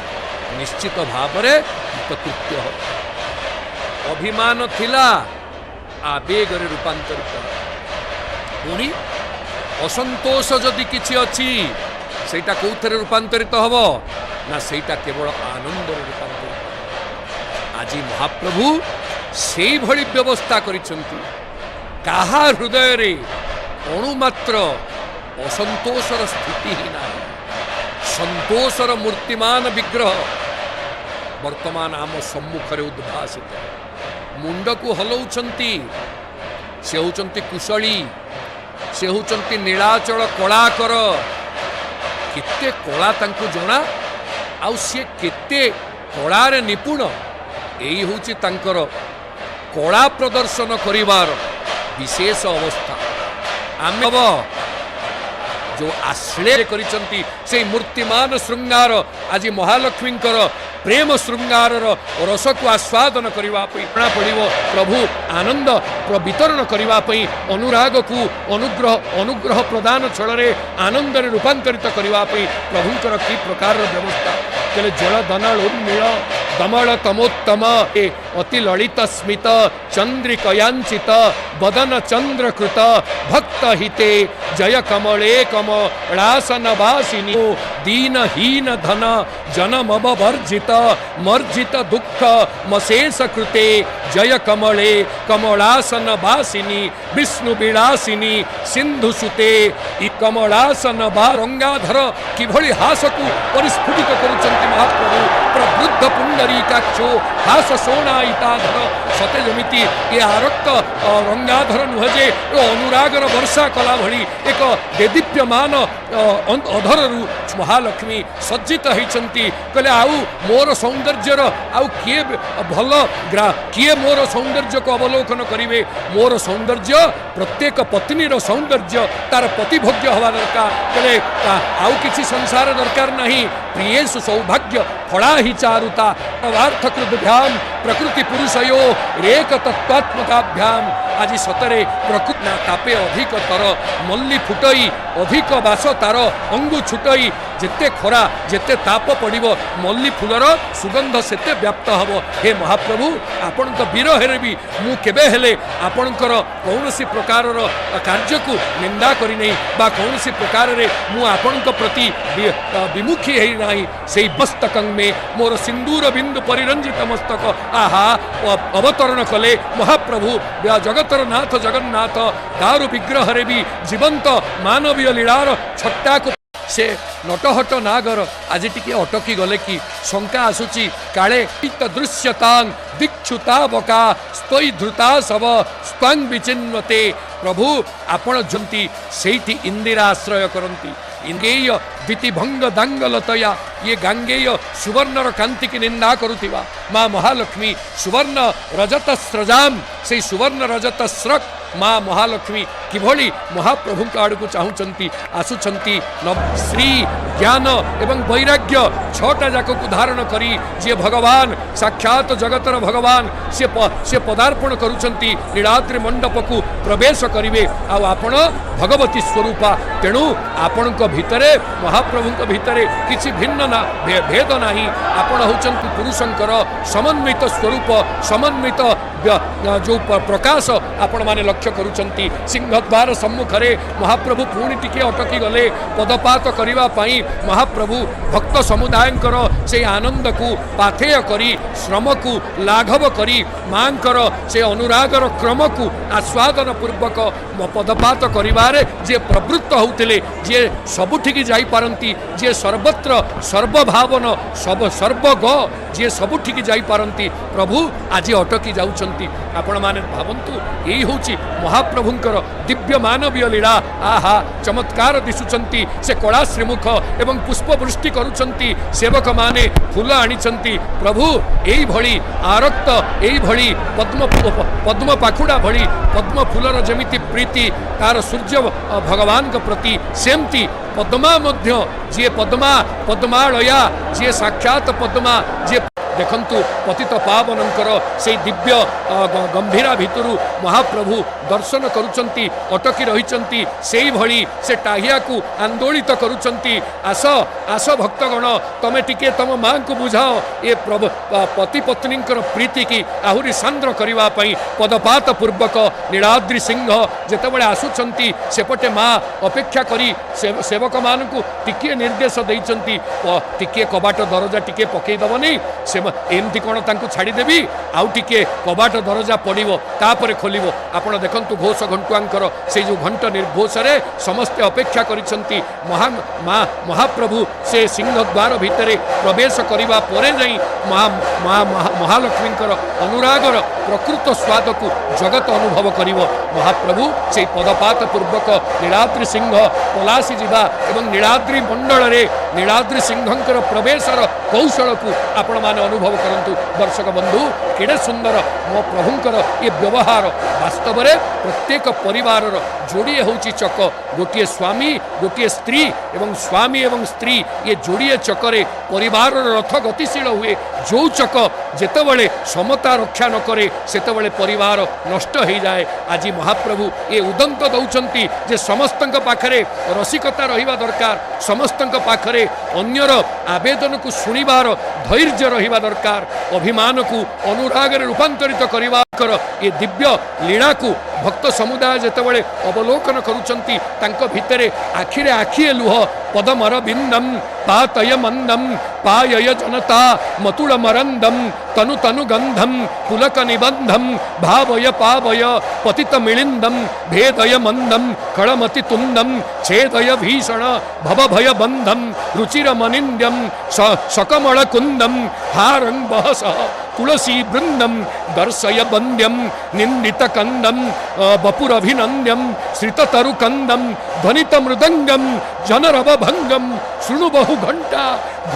ନିଶ୍ଚିତ ଭାବରେ କୃତକୃତ୍ୟ ହେବ। ଅଭିମାନ ଥିଲା, ଆବେଗରେ ରୂପାନ୍ତରିତ ହେବ। ପୁଣି ଅସନ୍ତୋଷ ଯଦି କିଛି ଅଛି, ସେଇଟା କୋଉଥିରେ ରୂପାନ୍ତରିତ ହେବ ନା ସେଇଟା କେବଳ ଆନନ୍ଦରେ ରୂପାନ୍ତରିତ ହେବ। ଆଜି ମହାପ୍ରଭୁ ସେଇଭଳି ବ୍ୟବସ୍ଥା କରିଛନ୍ତି, କାହା ହୃଦୟରେ ଅଣୁମାତ୍ର ଅସନ୍ତୋଷର ସ୍ଥିତି ହିଁ ନାହିଁ। ସନ୍ତୋଷର ମୂର୍ତ୍ତିମାନ ବିଗ୍ରହ ବର୍ତ୍ତମାନ ଆମ ସମ୍ମୁଖରେ ଉଦ୍ଭାସିତ। ମୁଣ୍ଡକୁ ହଲଉଛନ୍ତି, ସେ ହେଉଛନ୍ତି କୁଶଳୀ, ସେ ହେଉଛନ୍ତି ନୀଳାଚଳ କଳାକର। କେତେ କଳା ତାଙ୍କୁ ଜଣା ଆଉ ସିଏ କେତେ କଳାରେ ନିପୁଣ। ଏଇ ହେଉଛି ତାଙ୍କର କଳା ପ୍ରଦର୍ଶନ କରିବାର ବିଶେଷ ଅବସ୍ଥା। ଆମେ ଯେଉଁ ଆଶ୍ଳୟ କରିଛନ୍ତି ସେଇ ମୂର୍ତ୍ତିମାନ ଶୃଙ୍ଗାର, ଆଜି ମହାଲକ୍ଷ୍ମୀଙ୍କର ପ୍ରେମ ଶୃଙ୍ଗାରର ରସକୁ ଆସ୍ୱାଦନ କରିବା ପାଇଁ ଜଣାପଡ଼ିବ। ପ୍ରଭୁ ଆନନ୍ଦ ବିତରଣ କରିବା ପାଇଁ, ଅନୁରାଗକୁ ଅନୁଗ୍ରହ ପ୍ରଦାନ ଛଳରେ ଆନନ୍ଦରେ ରୂପାନ୍ତରିତ କରିବା ପାଇଁ ପ୍ରଭୁଙ୍କର କି ପ୍ରକାରର ବ୍ୟବସ୍ଥା। ତେବେ ଜଳ ଦନଳ ଉନ୍ମିଳ ଦମଳ ତମୋତ୍ତମ ଏ ଅତି ଲଳିତ ସ୍ମିତ ଚନ୍ଦ୍ରିକୟାଞ୍ଚିତ ବଦନ ଚନ୍ଦ୍ରକୃତ ଭକ୍ତ ହିତେ ଜୟ କମଳେ କମଳାସନ ବାସିନୀ ଦୀନହୀନ ଧନ ଜନମବ ବର୍ଜିତ ମର୍ଜିତ ଦୁଃଖ ମଶେଷ କୃତେ ଜୟ କମଳେ କମଳାସନ ବାସିନୀ ବିଷ୍ଣୁ ବିଳାସିନୀ ସିନ୍ଧୁ ସୁତେ। ଇ କମଳାସନ ବା ରଙ୍ଗାଧର କିଭଳି ହାସକୁ ପରିସ୍ଫୁଟିତ କରୁଛନ୍ତି ମହାପ୍ରଭୁ। ପ୍ରବୃଦ୍ଧ ପୁଣ୍ଡରୀକାକ୍ଷୋ ହାସ ଶୋଣାଇତାଧର, ସତେ ଯେମିତି ଏ ଆରକ୍ତ ରଙ୍ଗାଧର ନୁହେଁ ଯେ ଏ ଅନୁରାଗର ବର୍ଷା କଲା ଭଳି ଏକ ଦେଦୀପ୍ୟମାନ ଅଧରରୁ ମହାଲକ୍ଷ୍ମୀ ସଜ୍ଜିତ ହେଇଛନ୍ତି। କହିଲେ ଆଉ ମୋର ସୌନ୍ଦର୍ଯ୍ୟର ଆଉ କିଏ ଭଲ, କିଏ ମୋର ସୌନ୍ଦର୍ଯ୍ୟକୁ ଅବଲୋକନ କରିବେ? ମୋର ସୌନ୍ଦର୍ଯ୍ୟ ପ୍ରତ୍ୟେକ ପତ୍ନୀର ସୌନ୍ଦର୍ଯ୍ୟ ତାର ପତିଭୋଗ୍ୟ ହେବା ଦରକାର। କହିଲେ ଆଉ କିଛି ସଂସାର ଦରକାର ନାହିଁ। ପ୍ରିୟେଷୁ ସୌଭାଗ୍ୟ ଫଳା ହି ଚାରୁତା ନବାର୍ଥକୃଦ୍ଭ୍ୟାମ ପ୍ରକୃତି ପୁରୁଷୟୋ ରେକ ତତ୍ତ୍ୱାତ୍ମକାଭ୍ୟାମ। ଆଜି ସତରେ ପ୍ରକୃତି ନା ତାପେ ଅଧିକ ତର ମଲ୍ଲି ଫୁଟଇ ଅଧିକ ବାସ ତାର ଅଙ୍ଗୁ ଛୁଟଇ। ଯେତେ ଖରା ଯେତେ ତାପ ପଡ଼ିବ ମଲ୍ଲି ଫୁଲର ସୁଗନ୍ଧ ସେତେ ବ୍ୟାପ୍ତ ହେବ। ହେ ମହାପ୍ରଭୁ, ଆପଣଙ୍କ ବିରହରେ ବି ମୁଁ କେବେ ହେଲେ ଆପଣଙ୍କର କୌଣସି ପ୍ରକାରର କାର୍ଯ୍ୟକୁ ନିନ୍ଦା କରିନେଇ ବା କୌଣସି ପ୍ରକାରରେ ମୁଁ ଆପଣଙ୍କ ପ୍ରତି ବିମୁଖୀ ହେଇନାହିଁ। ସେଇ ମସ୍ତକଂ ମେ, ମୋର ସିନ୍ଦୁର ବିନ୍ଦୁ ପରିରଞ୍ଜିତ ମସ୍ତକ। ଆହା, ଅବତରଣ କଲେ ମହାପ୍ରଭୁ ଜଗତର ନାଥ ଜଗନ୍ନାଥ। ଦାରୁ ବିଗ୍ରହରେ ବି ଜୀବନ୍ତ ମାନବୀୟ ଲୀଳାର ଛଟ୍ଟାକୁ ସେ ନଟହଟ ନାଗର ଆଜି ଟିକେ ଅଟକି ଗଲେ କି ଶଙ୍କା ଆସୁଛି, କାଳେ ଦୃଶ୍ୟତାଂ ଦିକ୍ଷୁତା ବକା ସ୍ତୈ ଧୃତା ସବ ସ୍ତ୍ୱାଂ ବିଚିନ୍ୱତେ। ପ୍ରଭୁ ଆପଣ ଯେମିତି ସେଇଠି ଇନ୍ଦିରା ଆଶ୍ରୟ କରନ୍ତି। ଗାଙ୍ଗେୟ ଦ୍ୱିତିଭଙ୍ଗ ଦାଙ୍ଗଲତୟା, ଇଏ ଗାଙ୍ଗେୟ ସୁବର୍ଣ୍ଣର କାନ୍ତିକି ନିନ୍ଦା କରୁଥିବା ମା ମହାଲକ୍ଷ୍ମୀ ସୁବର୍ଣ୍ଣ ରଜତ ସ୍ରଜାମ, ସେଇ ସୁବର୍ଣ୍ଣ ରଜତ ସ୍ରକ୍ ମା ମହାଲକ୍ଷ୍ମୀ କିଭଳି ମହାପ୍ରଭୁଙ୍କ ଆଡ଼କୁ ଚାହୁଁଛନ୍ତି, ଆସୁଛନ୍ତି। ଶ୍ରୀ ଜ୍ଞାନ ଏବଂ ବୈରାଗ୍ୟ ଛଅଟା ଯାକକୁ ଧାରଣ କରି ଯିଏ ଭଗବାନ ସାକ୍ଷାତ ଜଗତର ଭଗବାନ ସିଏ ପଦାର୍ପଣ କରୁଛନ୍ତି, ନୀଳାଦ୍ରି ମଣ୍ଡପକୁ ପ୍ରବେଶ କରିବେ। ଆଉ ଆପଣ ଭଗବତୀ ସ୍ୱରୂପା, ତେଣୁ ଆପଣଙ୍କ ଭିତରେ ମହାପ୍ରଭୁଙ୍କ ଭିତରେ କିଛି ଭିନ୍ନ ନା ଭେଦ ନାହିଁ। ଆପଣ ହେଉଛନ୍ତି ପୁରୁଷଙ୍କର ସମନ୍ୱିତ ସ୍ୱରୂପ, ସମନ୍ୱିତ ଯେଉଁ ପ୍ରକାଶ ଆପଣମାନେ ଲକ୍ଷ୍ୟ କରୁଛନ୍ତି। ସିଂହଦ୍ୱାର ସମ୍ମୁଖରେ ମହାପ୍ରଭୁ ପୁଣି ଟିକେ ଅଟକି ଗଲେ ପଦପାତ କରିବା ପାଇଁ। ମହାପ୍ରଭୁ ଭକ୍ତ ସମୁଦାୟଙ୍କର ସେଇ ଆନନ୍ଦକୁ ପାଥେୟ କରି, ଶ୍ରମକୁ ଲାଘବ କରି, ମାଙ୍କର ସେ ଅନୁରାଗର କ୍ରମକୁ ଆସ୍ୱାଦନ ପୂର୍ବକ ପଦପାତ କରିବାରେ ଯିଏ ପ୍ରବୃତ୍ତ ହେଉଥିଲେ, ଯିଏ ସବୁଠିକି ଯାଇପାରନ୍ତି, ଯିଏ ସର୍ବତ୍ର ସର୍ବଭାବନ ସର୍ବଗ, ଯିଏ ସବୁଠିକି ଯାଇପାରନ୍ତି, ପ୍ରଭୁ ଆଜି ଅଟକି ଯାଉଛନ୍ତି। ଆପଣମାନେ ଭାବନ୍ତୁ, ଏଇ ହେଉଛି ମହାପ୍ରଭୁଙ୍କର ଦିବ୍ୟ ମାନବୀୟ ଲୀଳା। ଆହା, ଚମତ୍କାର ଦିଶୁଛନ୍ତି ସେ କଳା ଶ୍ରୀମୁଖ ଏବଂ ପୁଷ୍ପବୃଷ୍ଟି କରୁଛନ୍ତି। ସେବକମାନେ ଫୁଲ ଆଣିଛନ୍ତି। ପ୍ରଭୁ ଏଇଭଳି ଆରକ୍ତ, ଏଇଭଳି ପଦ୍ମ ପାଖୁଡ଼ା ଭଳି ପଦ୍ମ ଫୁଲର ଯେମିତି ପ୍ରୀତି ତାର ସୂର୍ଯ୍ୟ ଭଗବାନଙ୍କ ପ୍ରତି, ସେମିତି ପଦ୍ମା ମଧ୍ୟ, ଯିଏ ପଦ୍ମା ପଦ୍ମାଳୟା, ଯିଏ ସାକ୍ଷାତ ପଦ୍ମା, ଯିଏ ଦେଖନ୍ତୁ ପତିତ ପାବନଙ୍କର ସେଇ ଦିବ୍ୟ ଗମ୍ଭୀରା ଭିତରୁ ମହାପ୍ରଭୁ ଦର୍ଶନ କରୁଛନ୍ତି, ଅଟକି ରହିଛନ୍ତି। ସେଇଭଳି ସେ ଟାହିଆକୁ ଆନ୍ଦୋଳିତ କରୁଛନ୍ତି। ଆସ ଆସ ଭକ୍ତଗଣ, ତମେ ଟିକେ ତମ ମାଙ୍କୁ ବୁଝାଅ। ଏ ପ୍ରଭୁ ପତି ପତ୍ନୀଙ୍କର ପ୍ରୀତିକି ଆହୁରି ସାନ୍ଦ୍ର କରିବା ପାଇଁ ପଦପାତ ପୂର୍ବକ ନୀଳାଦ୍ରି ସିଂହ ଯେତେବେଳେ ଆସୁଛନ୍ତି, ସେପଟେ ମା ଅପେକ୍ଷା କରି ସେବକମାନଙ୍କୁ ଟିକିଏ ନିର୍ଦ୍ଦେଶ ଦେଇଛନ୍ତି, ଟିକିଏ କବାଟ ଦରଜା ଟିକିଏ ପକେଇଦବନି। ଏମିତି କ'ଣ ତାଙ୍କୁ ଛାଡ଼ିଦେବି? ଆଉ ଟିକେ କବାଟ ଦରଜା ପଡ଼ିବ, ତାପରେ ଖୋଲିବ। ଆପଣ ଦେଖନ୍ତୁ, ଘୋଷ ଘଣ୍ଟୁଆଙ୍କର ସେଇ ଯେଉଁ ଘଣ୍ଟ ନିର୍ଘୋଷରେ ସମସ୍ତେ ଅପେକ୍ଷା କରିଛନ୍ତି। ମହା ମା ମହାପ୍ରଭୁ ସେ ସିଂହଦ୍ୱାର ଭିତରେ ପ୍ରବେଶ କରିବା ପରେ ଯାଇ ମହା ମା ମହାଲକ୍ଷ୍ମୀଙ୍କର ଅନୁରାଗର ପ୍ରକୃତ ସ୍ୱାଦକୁ ଜଗତ ଅନୁଭବ କରିବ। ମହାପ୍ରଭୁ ସେଇ ପଦପାତ ପୂର୍ବକ ନୀଳାଦ୍ରି ସିଂହ ପଲାସି ଯିବା ଏବଂ ନୀଳାଦ୍ରି ମଣ୍ଡଳରେ ନୀଳାଦ୍ରି ସିଂହଙ୍କର ପ୍ରବେଶର କୌଶଳକୁ ଆପଣମାନେ ଅନୁଭବ କରନ୍ତୁ। ଦର୍ଶକ ବନ୍ଧୁ, କେଡ଼େ ସୁନ୍ଦର ମୋ ପ୍ରଭୁଙ୍କର ଏ ବ୍ୟବହାର। ବାସ୍ତବରେ ପ୍ରତ୍ୟେକ ପରିବାରର ଯୋଡ଼ିଏ ହେଉଛି ଚକ, ଗୋଟିଏ ସ୍ୱାମୀ, ଗୋଟିଏ ସ୍ତ୍ରୀ। ଏବଂ ସ୍ୱାମୀ ଏବଂ ସ୍ତ୍ରୀ ଏ ଯୋଡ଼ିଏ ଚକରେ ପରିବାରର ରଥ ଗତିଶୀଳ ହୁଏ। ଯେଉଁ ଚକ ଯେତେବେଳେ ସମତା ରକ୍ଷା ନ କରେ, ସେତେବେଳେ ପରିବାର ନଷ୍ଟ ହେଇଯାଏ। ଆଜି ମହାପ୍ରଭୁ ଏ ଉଦନ୍ତ ଦେଉଛନ୍ତି ଯେ ସମସ୍ତଙ୍କ ପାଖରେ ରସିକତା ରହିବା ଦରକାର, ସମସ୍ତଙ୍କ ପାଖରେ ଅନ୍ୟର ଆବେଦନକୁ ଶୁଣିବାର ଧୈର୍ଯ୍ୟ ରହିବା ଦରକାର, ଅଭିମାନକୁ ଅନୁରାଗରେ ରୂପାନ୍ତରିତ କରିବାର ଏ ଦିବ୍ୟ ଲୀଳାକୁ ଭକ୍ତ ସମୁଦାୟ ଯେତେବେଳେ ଅବଲୋକନ କରୁଛନ୍ତି, ତାଙ୍କ ଭିତରେ ଆଖିରେ ଆଖିଏ ଲୁହ। ପଦମର ବିନ୍ଦମ ପାତୟ ମନ୍ଦମ ପାୟୟ ଜନତା ମତୁଳ ମରନ୍ଦମ ତନୁ ତନୁ ଗନ୍ଧମ ପୁଲକ ନିବନ୍ଧମ ଭାବୟ ପାବୟ ପତିତ ମିଳିନ୍ଦମ ଭେଦୟ ମନ୍ଦମ ଖଳମତି ତୁନ୍ଦମ ଛେଦୟ ଭୀଷଣ ଭବଭୟ ବନ୍ଧମ ରୁଚିର ମନିନ୍ଦ୍ୟମ ସକମଳ କୁନ୍ଦମ ହାରଂ ବହସଃ ତୁଳସୀ ବୃନ୍ଦମ ଦର୍ଶୟ ବନ୍ଦ୍ୟମ ନିନ୍ଦିତ କନ୍ଦମ ବପୁରଭିନନ୍ଦ୍ୟମ ଶ୍ରିତତରୁ କନ୍ଦମ ଧ୍ୱନିତ ମୃଦଙ୍ଗମ ଜନରବ ଭଙ୍ଗମ ଶୃଣୁ ବହୁ ଘଣ୍ଟା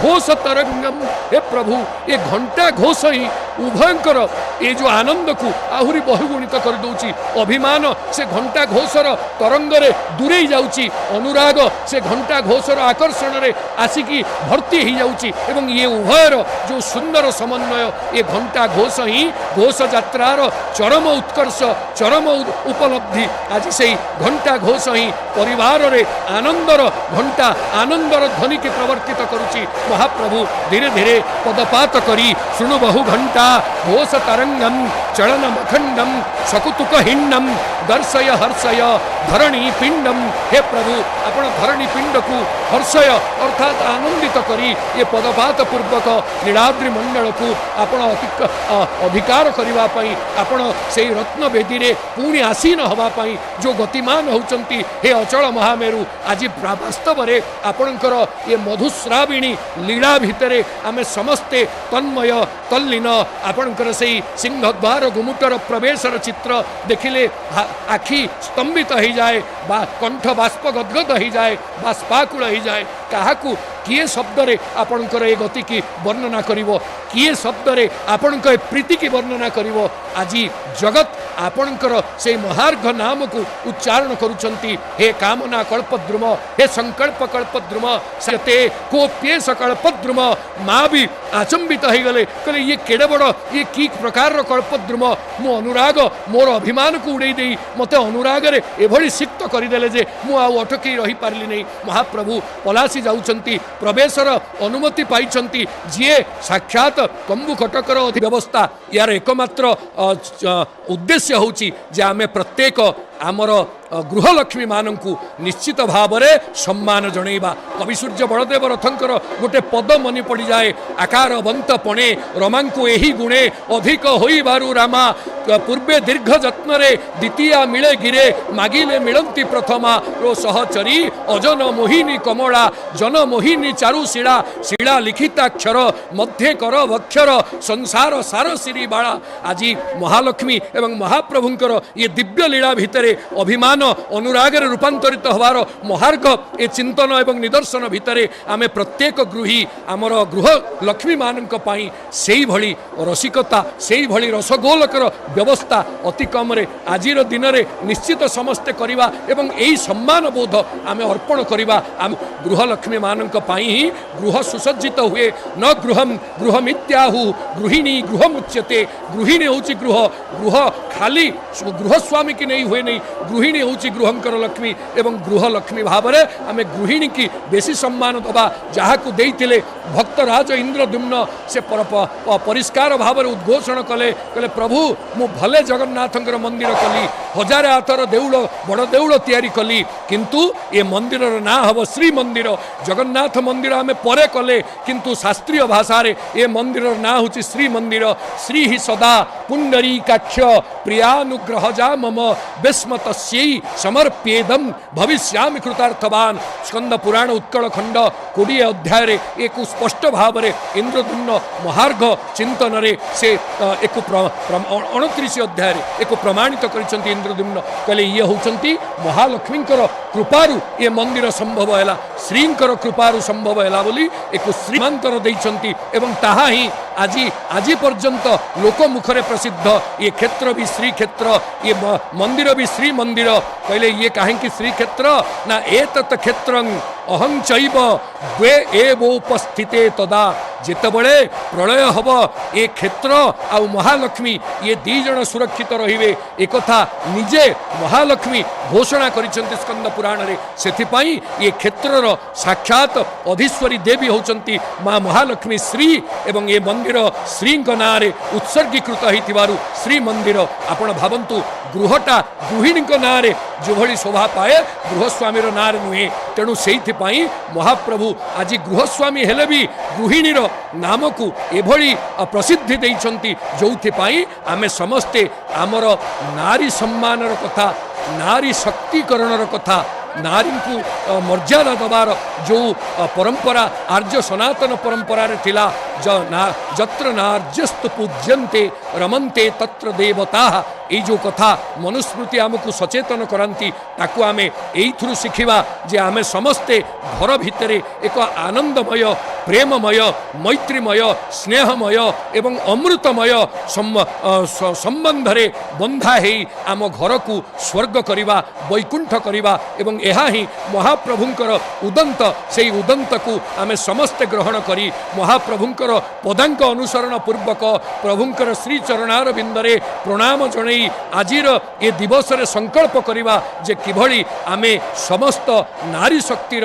ଘୋଷ ତରଙ୍ଗମ। ହେ ପ୍ରଭୁ, ଏ ଘଣ୍ଟା ଘୋଷ ହିଁ ଉଭୟଙ୍କର ଏ ଯେଉଁ ଆନନ୍ଦକୁ ଆହୁରି ବହୁଗୁଣିତ କରିଦେଉଛି। ଅଭିମାନ ସେ ଘଣ୍ଟା ଘୋଷର ତରଙ୍ଗରେ ଦୂରେଇ ଯାଉଛି, ଅନୁରାଗ ସେ ଘଣ୍ଟା ଘୋଷର ଆକର୍ଷଣରେ ଆସିକି ଭର୍ତ୍ତି ହେଇଯାଉଛି। ଏବଂ ଇଏ ଉଭୟର ଯେଉଁ ସୁନ୍ଦର ସମନ୍ୱୟ, ଏ ଘଣ୍ଟା ଘୋଷ ହିଁ ଘୋଷ ଯାତ୍ରାର ଚରମ ଉତ୍କର୍ଷ, ଚରମ ଉପଲବ୍ଧି। ଆଜି ସେଇ ଘଣ୍ଟା ଘୋଷ ହିଁ ପରିବାରରେ ଆନନ୍ଦର ଘଣ୍ଟା, ଆନନ୍ଦର ଧ୍ୱନିକି ପ୍ରବର୍ତ୍ତିତ କରୁଛି। ମହାପ୍ରଭୁ ଧୀରେ ଧୀରେ ପଦପାତ କରି ଶୃଣୁ ବହୁ ଘଣ୍ଟା ଘୋଷ ତରଙ୍ଗମ ଚଳନ ମଖଣ୍ଡମ ସକୁତୁକ ହିଣ୍ଡମ ଦର୍ଶୟ ହର୍ଷୟ ଧରଣୀ ପିଣ୍ଡମ। ହେ ପ୍ରଭୁ, ଆପଣ ଧରଣୀ ପିଣ୍ଡକୁ ହର୍ଷୟ ଅର୍ଥାତ୍ ଆନନ୍ଦିତ କରି ଏ ପଦପାତ ପୂର୍ବକ ନୀଳାଦ୍ରି ମଣ୍ଡଳକୁ ଆପଣ ଅଧିକାର କରିବା ପାଇଁ, ଆପଣ ସେଇ ରତ୍ନବେଦୀରେ ପୁଣି ଆସୀନ ହେବା ପାଇଁ ଯେଉଁ ଗତିମାନ ହେଉଛନ୍ତି, ହେ ଅଚଳ ମହାମେରୁ, ଆଜି ବାସ୍ତବରେ ଆପଣଙ୍କର ଏ ମଧୁଶ୍ରାବିଣୀ ଲୀଳା ଭିତରେ ଆମେ ସମସ୍ତେ ତନ୍ମୟ ତଲ୍ଲୀନ। ଆପଣଙ୍କର ସେଇ ସିଂହଦ୍ୱାର ଗୁମୁଟର ପ୍ରବେଶର ଚିତ୍ର ଦେଖିଲେ ଆଖି ସ୍ତମ୍ଭିତ ହେଇଯାଏ ବା କଣ୍ଠ ବାଷ୍ପ ଗଦଗଦ ହେଇଯାଏ, ବାଷ୍ପାକୁଳ ହେଇଯାଏ। କାହାକୁ କିଏ ଶବ୍ଦରେ ଆପଣଙ୍କର ଏ ଗତିକି ବର୍ଣ୍ଣନା କରିବ? କିଏ ଶବ୍ଦରେ ଆପଣଙ୍କ ଏ ପ୍ରୀତିକି ବର୍ଣ୍ଣନା କରିବ? ଆଜି ଜଗତ ଆପଣଙ୍କର ସେଇ ମହାର୍ଘ ନାମକୁ ଉଚ୍ଚାରଣ କରୁଛନ୍ତି। ହେ କାମନା କଳ୍ପଦ୍ରୁମ, ହେ ସଂକଳ୍ପ କଳ୍ପଦ୍ରୁମ, ସେ କୋପ୍ୟେଷ କଳ୍ପଦ୍ରୁମ। ମା ବି ଆଚମ୍ବିତ ହେଇଗଲେ, କହିଲେ, ଇଏ କେଡ଼େ ବଡ଼, ଇଏ କି ପ୍ରକାରର କଳ୍ପଦ୍ରୁମ? ମୁଁ ଅନୁରାଗ, ମୋର ଅଭିମାନକୁ ଉଡ଼େଇ ଦେଇ ମୋତେ ଅନୁରାଗରେ ଏଭଳି ସିକ୍ତ କରିଦେଲେ ଯେ ମୁଁ ଆଉ ଅଟକେଇ ରହିପାରିଲି ନାହିଁ। ମହାପ୍ରଭୁ ପଲାସି ଯାଉଛନ୍ତି, ପ୍ରବେଶର ଅନୁମତି ପାଇଛନ୍ତି, ଯିଏ ସାକ୍ଷାତ କମ୍ବୁ କଟକର ବ୍ୟବସ୍ଥା। ୟାର ଏକମାତ୍ର ଉଦ୍ଦେଶ୍ୟ ହେଉଛି ଯେ ଆମେ ପ୍ରତ୍ୟେକ ଆମର ଗୃହଲକ୍ଷ୍ମୀମାନଙ୍କୁ ନିଶ୍ଚିତ ଭାବରେ ସମ୍ମାନ ଜଣେଇବା। କବିସୂର୍ଯ୍ୟ ବଳଦେବ ରଥଙ୍କର ଗୋଟେ ପଦ ମନେ ପଡ଼ିଯାଏ। ଆକାର ବନ୍ତ ପଣେ ରମାଙ୍କୁ ଏହି ଗୁଣେ ଅଧିକ ହୋଇବାରୁ ରାମା, ପୂର୍ବେ ଦୀର୍ଘ ଯତ୍ନରେ ଦ୍ୱିତୀୟା ମିଳେ ଗିରେ, ମାଗିଲେ ମିଳନ୍ତି ପ୍ରଥମା ଓ ସହଚରୀ। ଅଜନ ମୋହିନୀ କମଳା ଜନ ମୋହିନୀ ଚାରୁଶିଳା, ଶିଳା ଲିଖିତାକ୍ଷର ମଧ୍ୟେ କର ବକ୍ଷର ସଂସାର ସାର ଶିରି ବାଳା। ଆଜି ମହାଲକ୍ଷ୍ମୀ ଏବଂ ମହାପ୍ରଭୁଙ୍କର ଇଏ ଦିବ୍ୟ ଲୀଳା ଭିତରେ ଅଭିମାନ ଅନୁରାଗରେ ରୂପାନ୍ତରିତ ହେବାର ମହାର୍ଘ ଏ ଚିନ୍ତନ ଏବଂ ନିଦର୍ଶନ ଭିତରେ ଆମେ ପ୍ରତ୍ୟେକ ଗୃହୀ ଆମର ଗୃହ ଲକ୍ଷ୍ମୀମାନଙ୍କ ପାଇଁ ସେଇଭଳି ରସିକତା, ସେଇଭଳି ରସଗୋଲକର ବ୍ୟବସ୍ଥା ଅତି କମରେ ଆଜିର ଦିନରେ ନିଶ୍ଚିତ ସମସ୍ତେ କରିବା ଏବଂ ଏହି ସମ୍ମାନ ବୋଧ ଆମେ ଅର୍ପଣ କରିବା। ଆମ ଗୃହଲକ୍ଷ୍ମୀମାନଙ୍କ ପାଇଁ ହିଁ ଗୃହ ସୁସଜ୍ଜିତ ହୁଏ। ନ ଗୃହମ ଗୃହମିତ୍ୟାହୁ ଗୃହିଣୀ ଗୃହମୁଚ୍ୟତେ। ଗୃହିଣୀ ହେଉଛି ଗୃହ। ଗୃହ ଖାଲି ଗୃହସ୍ୱାମୀକି ନେଇ ହୁଏ ନାହିଁ। ନାହିଁ। ଗୃହିଣୀ ହେଉଛି ଗୃହଙ୍କର ଲକ୍ଷ୍ମୀ ଏବଂ ଗୃହଲକ୍ଷ୍ମୀ ଭାବରେ ଆମେ ଗୃହିଣୀକି ବେଶୀ ସମ୍ମାନ ଦେବା, ଯାହାକୁ ଦେଇଥିଲେ ଭକ୍ତରାଜ ଇନ୍ଦ୍ରଦ୍ୟୁମ୍ନ। ସେ ପରିଷ୍କାର ଭାବରେ ଉଦ୍ଘୋଷଣ କଲେ, କହିଲେ ପ୍ରଭୁ ମୁଁ ଭଲେ ଜଗନ୍ନାଥଙ୍କର ମନ୍ଦିର କଲି, 1008ର ଦେଉଳ, ବଡ଼ ଦେଉଳ ତିଆରି କଲି, କିନ୍ତୁ ଏ ମନ୍ଦିରର ନାଁ ହେବ ଶ୍ରୀମନ୍ଦିର। ଜଗନ୍ନାଥ ମନ୍ଦିର ଆମେ ପରେ କଲେ, କିନ୍ତୁ ଶାସ୍ତ୍ରୀୟ ଭାଷାରେ ଏ ମନ୍ଦିରର ନାଁ ହେଉଛି ଶ୍ରୀମନ୍ଦିର। ଶ୍ରୀ ହି ସଦା ପୁଣ୍ଡରୀକାକ୍ଷ ପ୍ରିୟାନୁଗ୍ରହ ଯା ମମ ବେସ୍ମ ତସ୍ୟೈ ସମର୍ପ୍ୟେଦಂ ଭବିଷ୍ୟାମି କୃତାର୍ଥବାନ। ସ୍କନ୍ଦ ପୁରାଣ ଉତ୍କଳ ଖଣ୍ଡ 20 ଅଧ୍ୟାୟରେ ଏକୁ ସ୍ପଷ୍ଟ ଭାବରେ ଇନ୍ଦ୍ରଦ୍ୟୁମ୍ନ ମହାର୍ଘ ଚିନ୍ତନରେ ସେ ଏକୁ 29 ଅଧ୍ୟାୟରେ ଏକୁ ପ୍ରମାଣିତ କରିଛନ୍ତି। ଇନ୍ଦ୍ରଦ୍ୟୁମ୍ନ କହିଲେ ଇଏ ହେଉଛନ୍ତି ମହାଲକ୍ଷ୍ମୀଙ୍କର କୃପାରୁ ଏ ମନ୍ଦିର ସମ୍ଭବ ହେଲା, ଶ୍ରୀଙ୍କର କୃପାରୁ ସମ୍ଭବ ହେଲା ବୋଲି ଏକୁ ଶ୍ରୀମାନ୍ତର ଦେଇଛନ୍ତି ଏବଂ ତାହା ହିଁ ଆଜି ଆଜି ପର୍ଯ୍ୟନ୍ତ ଲୋକମୁଖରେ ପ୍ରସିଦ୍ଧ। ଏ କ୍ଷେତ୍ର ବି ଶ୍ରୀକ୍ଷେତ୍ର, ଏ ମନ୍ଦିର ବି ଶ୍ରୀମନ୍ଦିର। କହିଲେ ଇଏ କାହିଁକି ଶ୍ରୀକ୍ଷେତ୍ର ନା ଏତତ୍ କ୍ଷେତ୍ରଂ ଅହଂ ଚୈବ ଦ୍ୱେ ଏବୋପସ୍ଥିତେ ତଦା। ଯେତେବେଳେ ପ୍ରଳୟ ହେବ ଏ କ୍ଷେତ୍ର ଆଉ ମହାଲକ୍ଷ୍ମୀ ଇଏ ଦୁଇ ଜଣ ସୁରକ୍ଷିତ ରହିବେ, ଏକଥା ନିଜେ ମହାଲକ୍ଷ୍ମୀ ଘୋଷଣା କରିଛନ୍ତି ସ୍କନ୍ଦ ପୁରାଣରେ। ସେଥିପାଇଁ ଏ କ୍ଷେତ୍ରର ସାକ୍ଷାତ ଅଧୀଶ୍ୱରୀ ଦେବୀ ହେଉଛନ୍ତି ମା ମହାଲକ୍ଷ୍ମୀ ଶ୍ରୀ ଏବଂ ଏ ମନ୍ଦିର ଶ୍ରୀଙ୍କ ନାଁରେ ଉତ୍ସର୍ଗୀକୃତ ହେଇଥିବାରୁ ଶ୍ରୀମନ୍ଦିର। ଆପଣ ଭାବନ୍ତୁ, ଗୃହଟା ଗୃହିଣୀଙ୍କ ନାଁରେ ଯେଭଳି ଶୋଭା ପାଏ, ଗୃହସ୍ୱାମୀର ନାଁରେ ନୁହେଁ। ତେଣୁ ସେଇଥିପାଇଁ ମହାପ୍ରଭୁ ଆଜି ଗୃହସ୍ୱାମୀ ହେଲେ ବି ଗୃହିଣୀର ନାମକୁ ଏଭଳି ପ୍ରସିଦ୍ଧି ଦେଇଛନ୍ତି, ଯେଉଁଥିପାଇଁ ଆମେ ସମସ୍ତେ ଆମର ନାରୀ ସମ୍ମାନର କଥା, ନାରୀ ଶକ୍ତିକରଣର କଥା, ନାରୀଙ୍କୁ ମର୍ଯ୍ୟାଦା ଦେବାର ଯେଉଁ ପରମ୍ପରା ଆର୍ଯ୍ୟ ସନାତନ ପରମ୍ପରାରେ ଥିଲା, ଯତ୍ର ନାର୍ଯ୍ୟସ୍ତୁ ପୂଜ୍ୟନ୍ତେ ରମନ୍ତେ ତତ୍ର ଦେବତାଃ, ଏଇ ଯେଉଁ କଥା ମନୁସ୍ମୃତି ଆମକୁ ସଚେତନ କରାନ୍ତି, ତାକୁ ଆମେ ଏଇଥିରୁ ଶିଖିବା ଯେ ଆମେ ସମସ୍ତେ ଘର ଭିତରେ ଏକ ଆନନ୍ଦମୟ, ପ୍ରେମମୟ, ମୈତ୍ରୀମୟ, ସ୍ନେହମୟ ଏବଂ ଅମୃତମୟ ସମ୍ବନ୍ଧରେ ବନ୍ଧା ହେଇ ଆମ ଘରକୁ ସ୍ୱର୍ଗ କରିବା, ବୈକୁଣ୍ଠ କରିବା ଏବଂ ଏହା ହିଁ ମହାପ୍ରଭୁଙ୍କର ଉଦନ୍ତ। ସେଇ ଉଦନ୍ତକୁ ଆମେ ସମସ୍ତେ ଗ୍ରହଣ କରି ମହାପ୍ରଭୁଙ୍କର ପଦାଙ୍କ ଅନୁସରଣ ପୂର୍ବକ ପ୍ରଭୁଙ୍କର ଶ୍ରୀଚରଣାର ବିନ୍ଦରେ ପ୍ରଣାମ ଜଣେଇ ଆଜିର ଏ ଦିବସରେ ସଂକଳ୍ପ କରିବା ଯେ କିଭଳି ଆମେ ସମସ୍ତ ନାରୀ ଶକ୍ତିର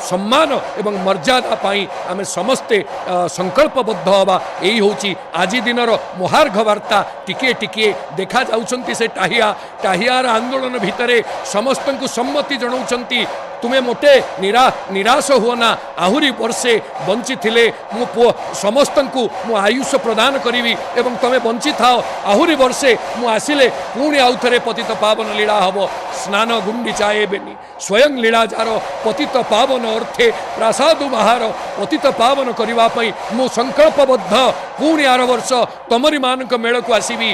ସମ୍ମାନ ଏବଂ ମର୍ଯ୍ୟାଦା ପାଇଁ ଆମେ ସମସ୍ତେ ସଂକଳ୍ପବଦ୍ଧ ହେବା। ଏଇ ହେଉଛି ଆଜି ଦିନର ମହାର୍ଘ ବାର୍ତ୍ତା। ଟିକିଏ ଟିକିଏ ଦେଖାଯାଉଛନ୍ତି ସେ ଟାହିଆ, ଟାହିଆର ଆନ୍ଦୋଳନ ଭିତରେ ସମସ୍ତଙ୍କୁ ସମ୍ମତି ଜଣାଉଛନ୍ତି, ତୁମେ ମୋଟେ ନିରାଶ ହୁଅ ନା, ଆହୁରି ବର୍ଷେ ବଞ୍ଚିଥିଲେ ମୁଁ ପୁଅ ସମସ୍ତଙ୍କୁ ମୁଁ ଆୟୁଷ ପ୍ରଦାନ କରିବି ଏବଂ ତୁମେ ବଞ୍ଚିଥାଅ ଆହୁରି ବର୍ଷେ, ମୁଁ ଆସିଲେ ପୁଣି ଆଉ ଥରେ ପତିତ ପାବନ ଲୀଳା ହେବ। ସ୍ନାନ ଗୁଣ୍ଡିଚା ଏବେନି ସ୍ୱୟଂ ଲୀଳା ଯାର ପତିତ ପାବନ ଅର୍ଥେ ପ୍ରାସାଦୁ ବାହାର। ପତିତ ପାବନ କରିବା ପାଇଁ ମୁଁ ସଂକଳ୍ପବଦ୍ଧ, ପୁଣି ଆର ବର୍ଷ ତମରି ମାନଙ୍କ ମେଳକୁ ଆସିବି।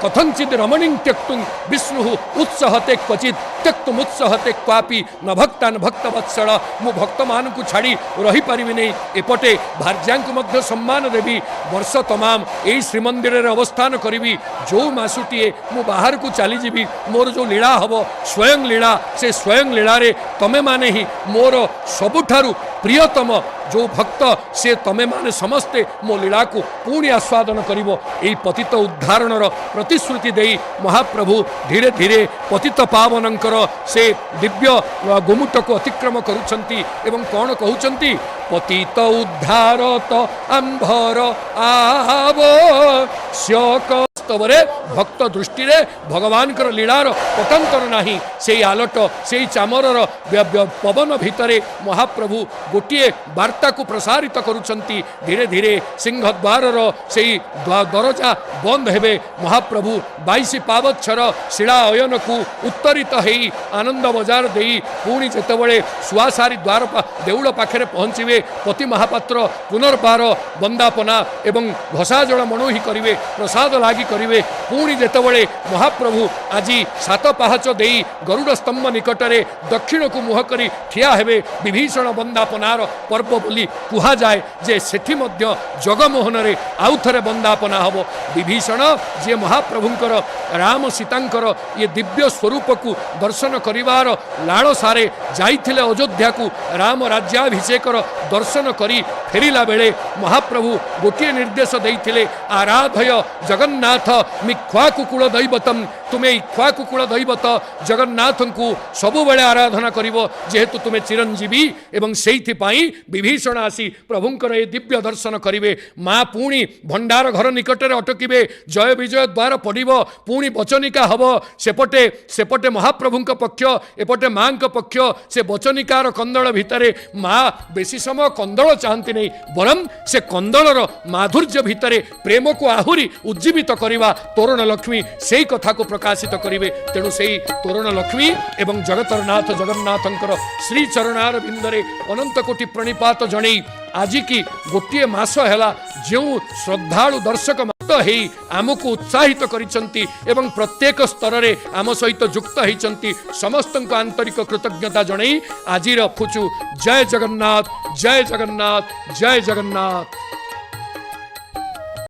କଥଞ୍ଚିତ ରମଣୀଂ ତ୍ୟକ୍ତୁଂ ବିଷ୍ଣୁ ଉତ୍ସହତେ କ୍ୱଚିତ୍ ତ୍ୟକ୍ତୁମ୍ ଉତ୍ସହତେ କ୍ୱାପି ନ ଭକ୍ତାନ ଭକ୍ତବତ୍ସଳ। ମୁଁ ଭକ୍ତମାନଙ୍କୁ ଛାଡ଼ି ରହିପାରିବି ନାହିଁ, ଏପଟେ ଭାର୍ଯ୍ୟାଙ୍କୁ ମଧ୍ୟ ସମ୍ମାନ ଦେବି। ବର୍ଷ ତମାମ ଏଇ ଶ୍ରୀମନ୍ଦିରରେ ଅବସ୍ଥାନ କରିବି। ଯେଉଁ ମାସୁଟିଏ ମୁଁ ବାହାରକୁ ଚାଲିଯିବି, ମୋର ଯେଉଁ ଲୀଳା ହେବ ସ୍ୱୟଂ ଲୀଳା, ସେ ସ୍ୱୟଂ ଲୀଳାରେ ତମେମାନେ ହିଁ ମୋର ସବୁଠାରୁ ପ୍ରିୟତମ ଯେଉଁ ଭକ୍ତ, ସେ ତମେମାନେ ସମସ୍ତେ ମୋ ଲୀଳାକୁ ପୁଣି ଆସ୍ୱାଦନ କରିବ। ଏଇ ପତିତ ଉଦ୍ଧାରଣର ପ୍ରତିଶ୍ରୁତି ଦେଇ ମହାପ୍ରଭୁ ଧୀରେ ଧୀରେ ପତିତ ପାବନଙ୍କର ସେ ଦିବ୍ୟ ଗୁମୁଟକୁ ଅତିକ୍ରମ କରୁଛନ୍ତି ଏବଂ କ'ଣ କହୁଛନ୍ତି? ପତିତ ଉଦ୍ଧାର ତ ଆମ୍ଭର ଆବଶ୍ୟକ। ବାସ୍ତବରେ ଭକ୍ତ ଦୃଷ୍ଟିରେ ଭଗବାନଙ୍କର ଲୀଳାର ପଟାନ୍ତର ନାହିଁ। ସେଇ ଆଲଟ, ସେଇ ଚାମରର ପବନ ଭିତରେ ମହାପ୍ରଭୁ ଗୋଟିଏ ବାର୍ତ୍ତାକୁ ପ୍ରସାରିତ କରୁଛନ୍ତି। ଧୀରେ ଧୀରେ ସିଂହଦ୍ୱାରର ସେଇ ଦରଜା ବନ୍ଦ ହେବେ। ମହାପ୍ରଭୁ 22 ପାବଚ୍ଛର ଶିଳା ଅୟନକୁ ଉତ୍ତରିତ ହେଇ ଆନନ୍ଦ ବଜାର ଦେଇ ପୁଣି ଯେତେବେଳେ ଶୁଆସାରୀ ଦ୍ୱାର ଦେଉଳ ପାଖରେ ପହଞ୍ଚିବେ, ପତି ମହାପାତ୍ର ପୁନର୍ବାର ବନ୍ଦାପନା ଏବଂ ଘଷାଜଳ ମଣୋହି କରିବେ, ପ୍ରସାଦ ଲାଗି କରିବେ। ପୁଣି ଯେତେବେଳେ ମହାପ୍ରଭୁ ଆଜି 7 ପାହାଚ ଦେଇ ଗରୁଡ଼ ସ୍ତମ୍ଭ ନିକଟରେ ଦକ୍ଷିଣକୁ ମୁହଁ କରି ଠିଆ ହେବେ, ବିଭୀଷଣ ବନ୍ଦାପନାର ପର୍ବ ବୋଲି କୁହାଯାଏ ଯେ ସେଠି ମଧ୍ୟ ଜଗମୋହନରେ ଆଉ ଥରେ ବନ୍ଦାପନା ହେବ। ବିଭୀଷଣ ଯିଏ ମହାପ୍ରଭୁଙ୍କର ରାମ ସୀତାଙ୍କର ଇଏ ଦିବ୍ୟ ସ୍ୱରୂପକୁ ଦର୍ଶନ କରିବାର ଲାଳସାରେ ଯାଇଥିଲେ ଅଯୋଧ୍ୟାକୁ, ରାମ ରାଜ୍ୟାଭିଷେକର ଦର୍ଶନ କରି ଫେରିଲା ବେଳେ ମହାପ୍ରଭୁ ଗୋଟିଏ ନିର୍ଦ୍ଦେଶ ଦେଇଥିଲେ, ଆରାଧୟ ଜଗନ୍ନାଥ ଜଗନ୍ନାଥ ମିକ୍ଷ୍ୱାକୁ କୂଳ ଦୈବତମ୍, ତୁମେ ଇକ୍ଷ୍ୱାକୁ କୂଳ ଦୈବତ ଜଗନ୍ନାଥଙ୍କୁ ସବୁବେଳେ ଆରାଧନା କରିବ, ଯେହେତୁ ତୁମେ ଚିରଞ୍ଜୀବୀ। ଏବଂ ସେଇଥିପାଇଁ ବିଭୀଷଣ ଆସି ପ୍ରଭୁଙ୍କର ଏ ଦିବ୍ୟ ଦର୍ଶନ କରିବେ। ମା ପୁଣି ଭଣ୍ଡାର ଘର ନିକଟରେ ଅଟକିବେ, ଜୟ ବିଜୟ ଦ୍ୱାର ପଡ଼ିବ, ପୁଣି ବଚନିକା ହେବ। ସେପଟେ ସେପଟେ ମହାପ୍ରଭୁଙ୍କ ପକ୍ଷ, ଏପଟେ ମାଙ୍କ ପକ୍ଷ। ସେ ବଚନିକାର କନ୍ଦଳ ଭିତରେ ମା ବେଶୀ ସମୟ କନ୍ଦଳ ଚାହାନ୍ତି ନାହିଁ, ବରଂ ସେ କନ୍ଦଳର ମାଧୁର୍ଯ୍ୟ ଭିତରେ ପ୍ରେମକୁ ଆହୁରି ଉଜ୍ଜୀବିତ କରିବା ତୋରଣ ଲକ୍ଷ୍ମୀ ସେଇ କଥାକୁ ପ୍ରକାଶିତ କରିବେ। ତେଣୁ ସେଇ ତୋରଣ ଲକ୍ଷ୍ମୀ ଏବଂ ଜଗତର ନାଥ ଜଗନ୍ନାଥଙ୍କର ଶ୍ରୀଚରଣାର ବିନ୍ଦରେ ଅନନ୍ତ କୋଟି ପ୍ରଣିପାତ ଜଣେଇ ଆଜିକି ଗୋଟିଏ ମାସ ହେଲା ଯେଉଁ ଶ୍ରଦ୍ଧାଳୁ ଦର୍ଶକ ମତ ହେଇ ଆମକୁ ଉତ୍ସାହିତ କରିଛନ୍ତି ଏବଂ ପ୍ରତ୍ୟେକ ସ୍ତରରେ ଆମ ସହିତ ଯୁକ୍ତ ହେଇଛନ୍ତି, ସମସ୍ତଙ୍କୁ ଆନ୍ତରିକ କୃତଜ୍ଞତା ଜଣେଇ ଆଜି ରଖୁଛୁ। ଜୟ ଜଗନ୍ନାଥ, ଜୟ ଜଗନ୍ନାଥ, ଜୟ ଜଗନ୍ନାଥ।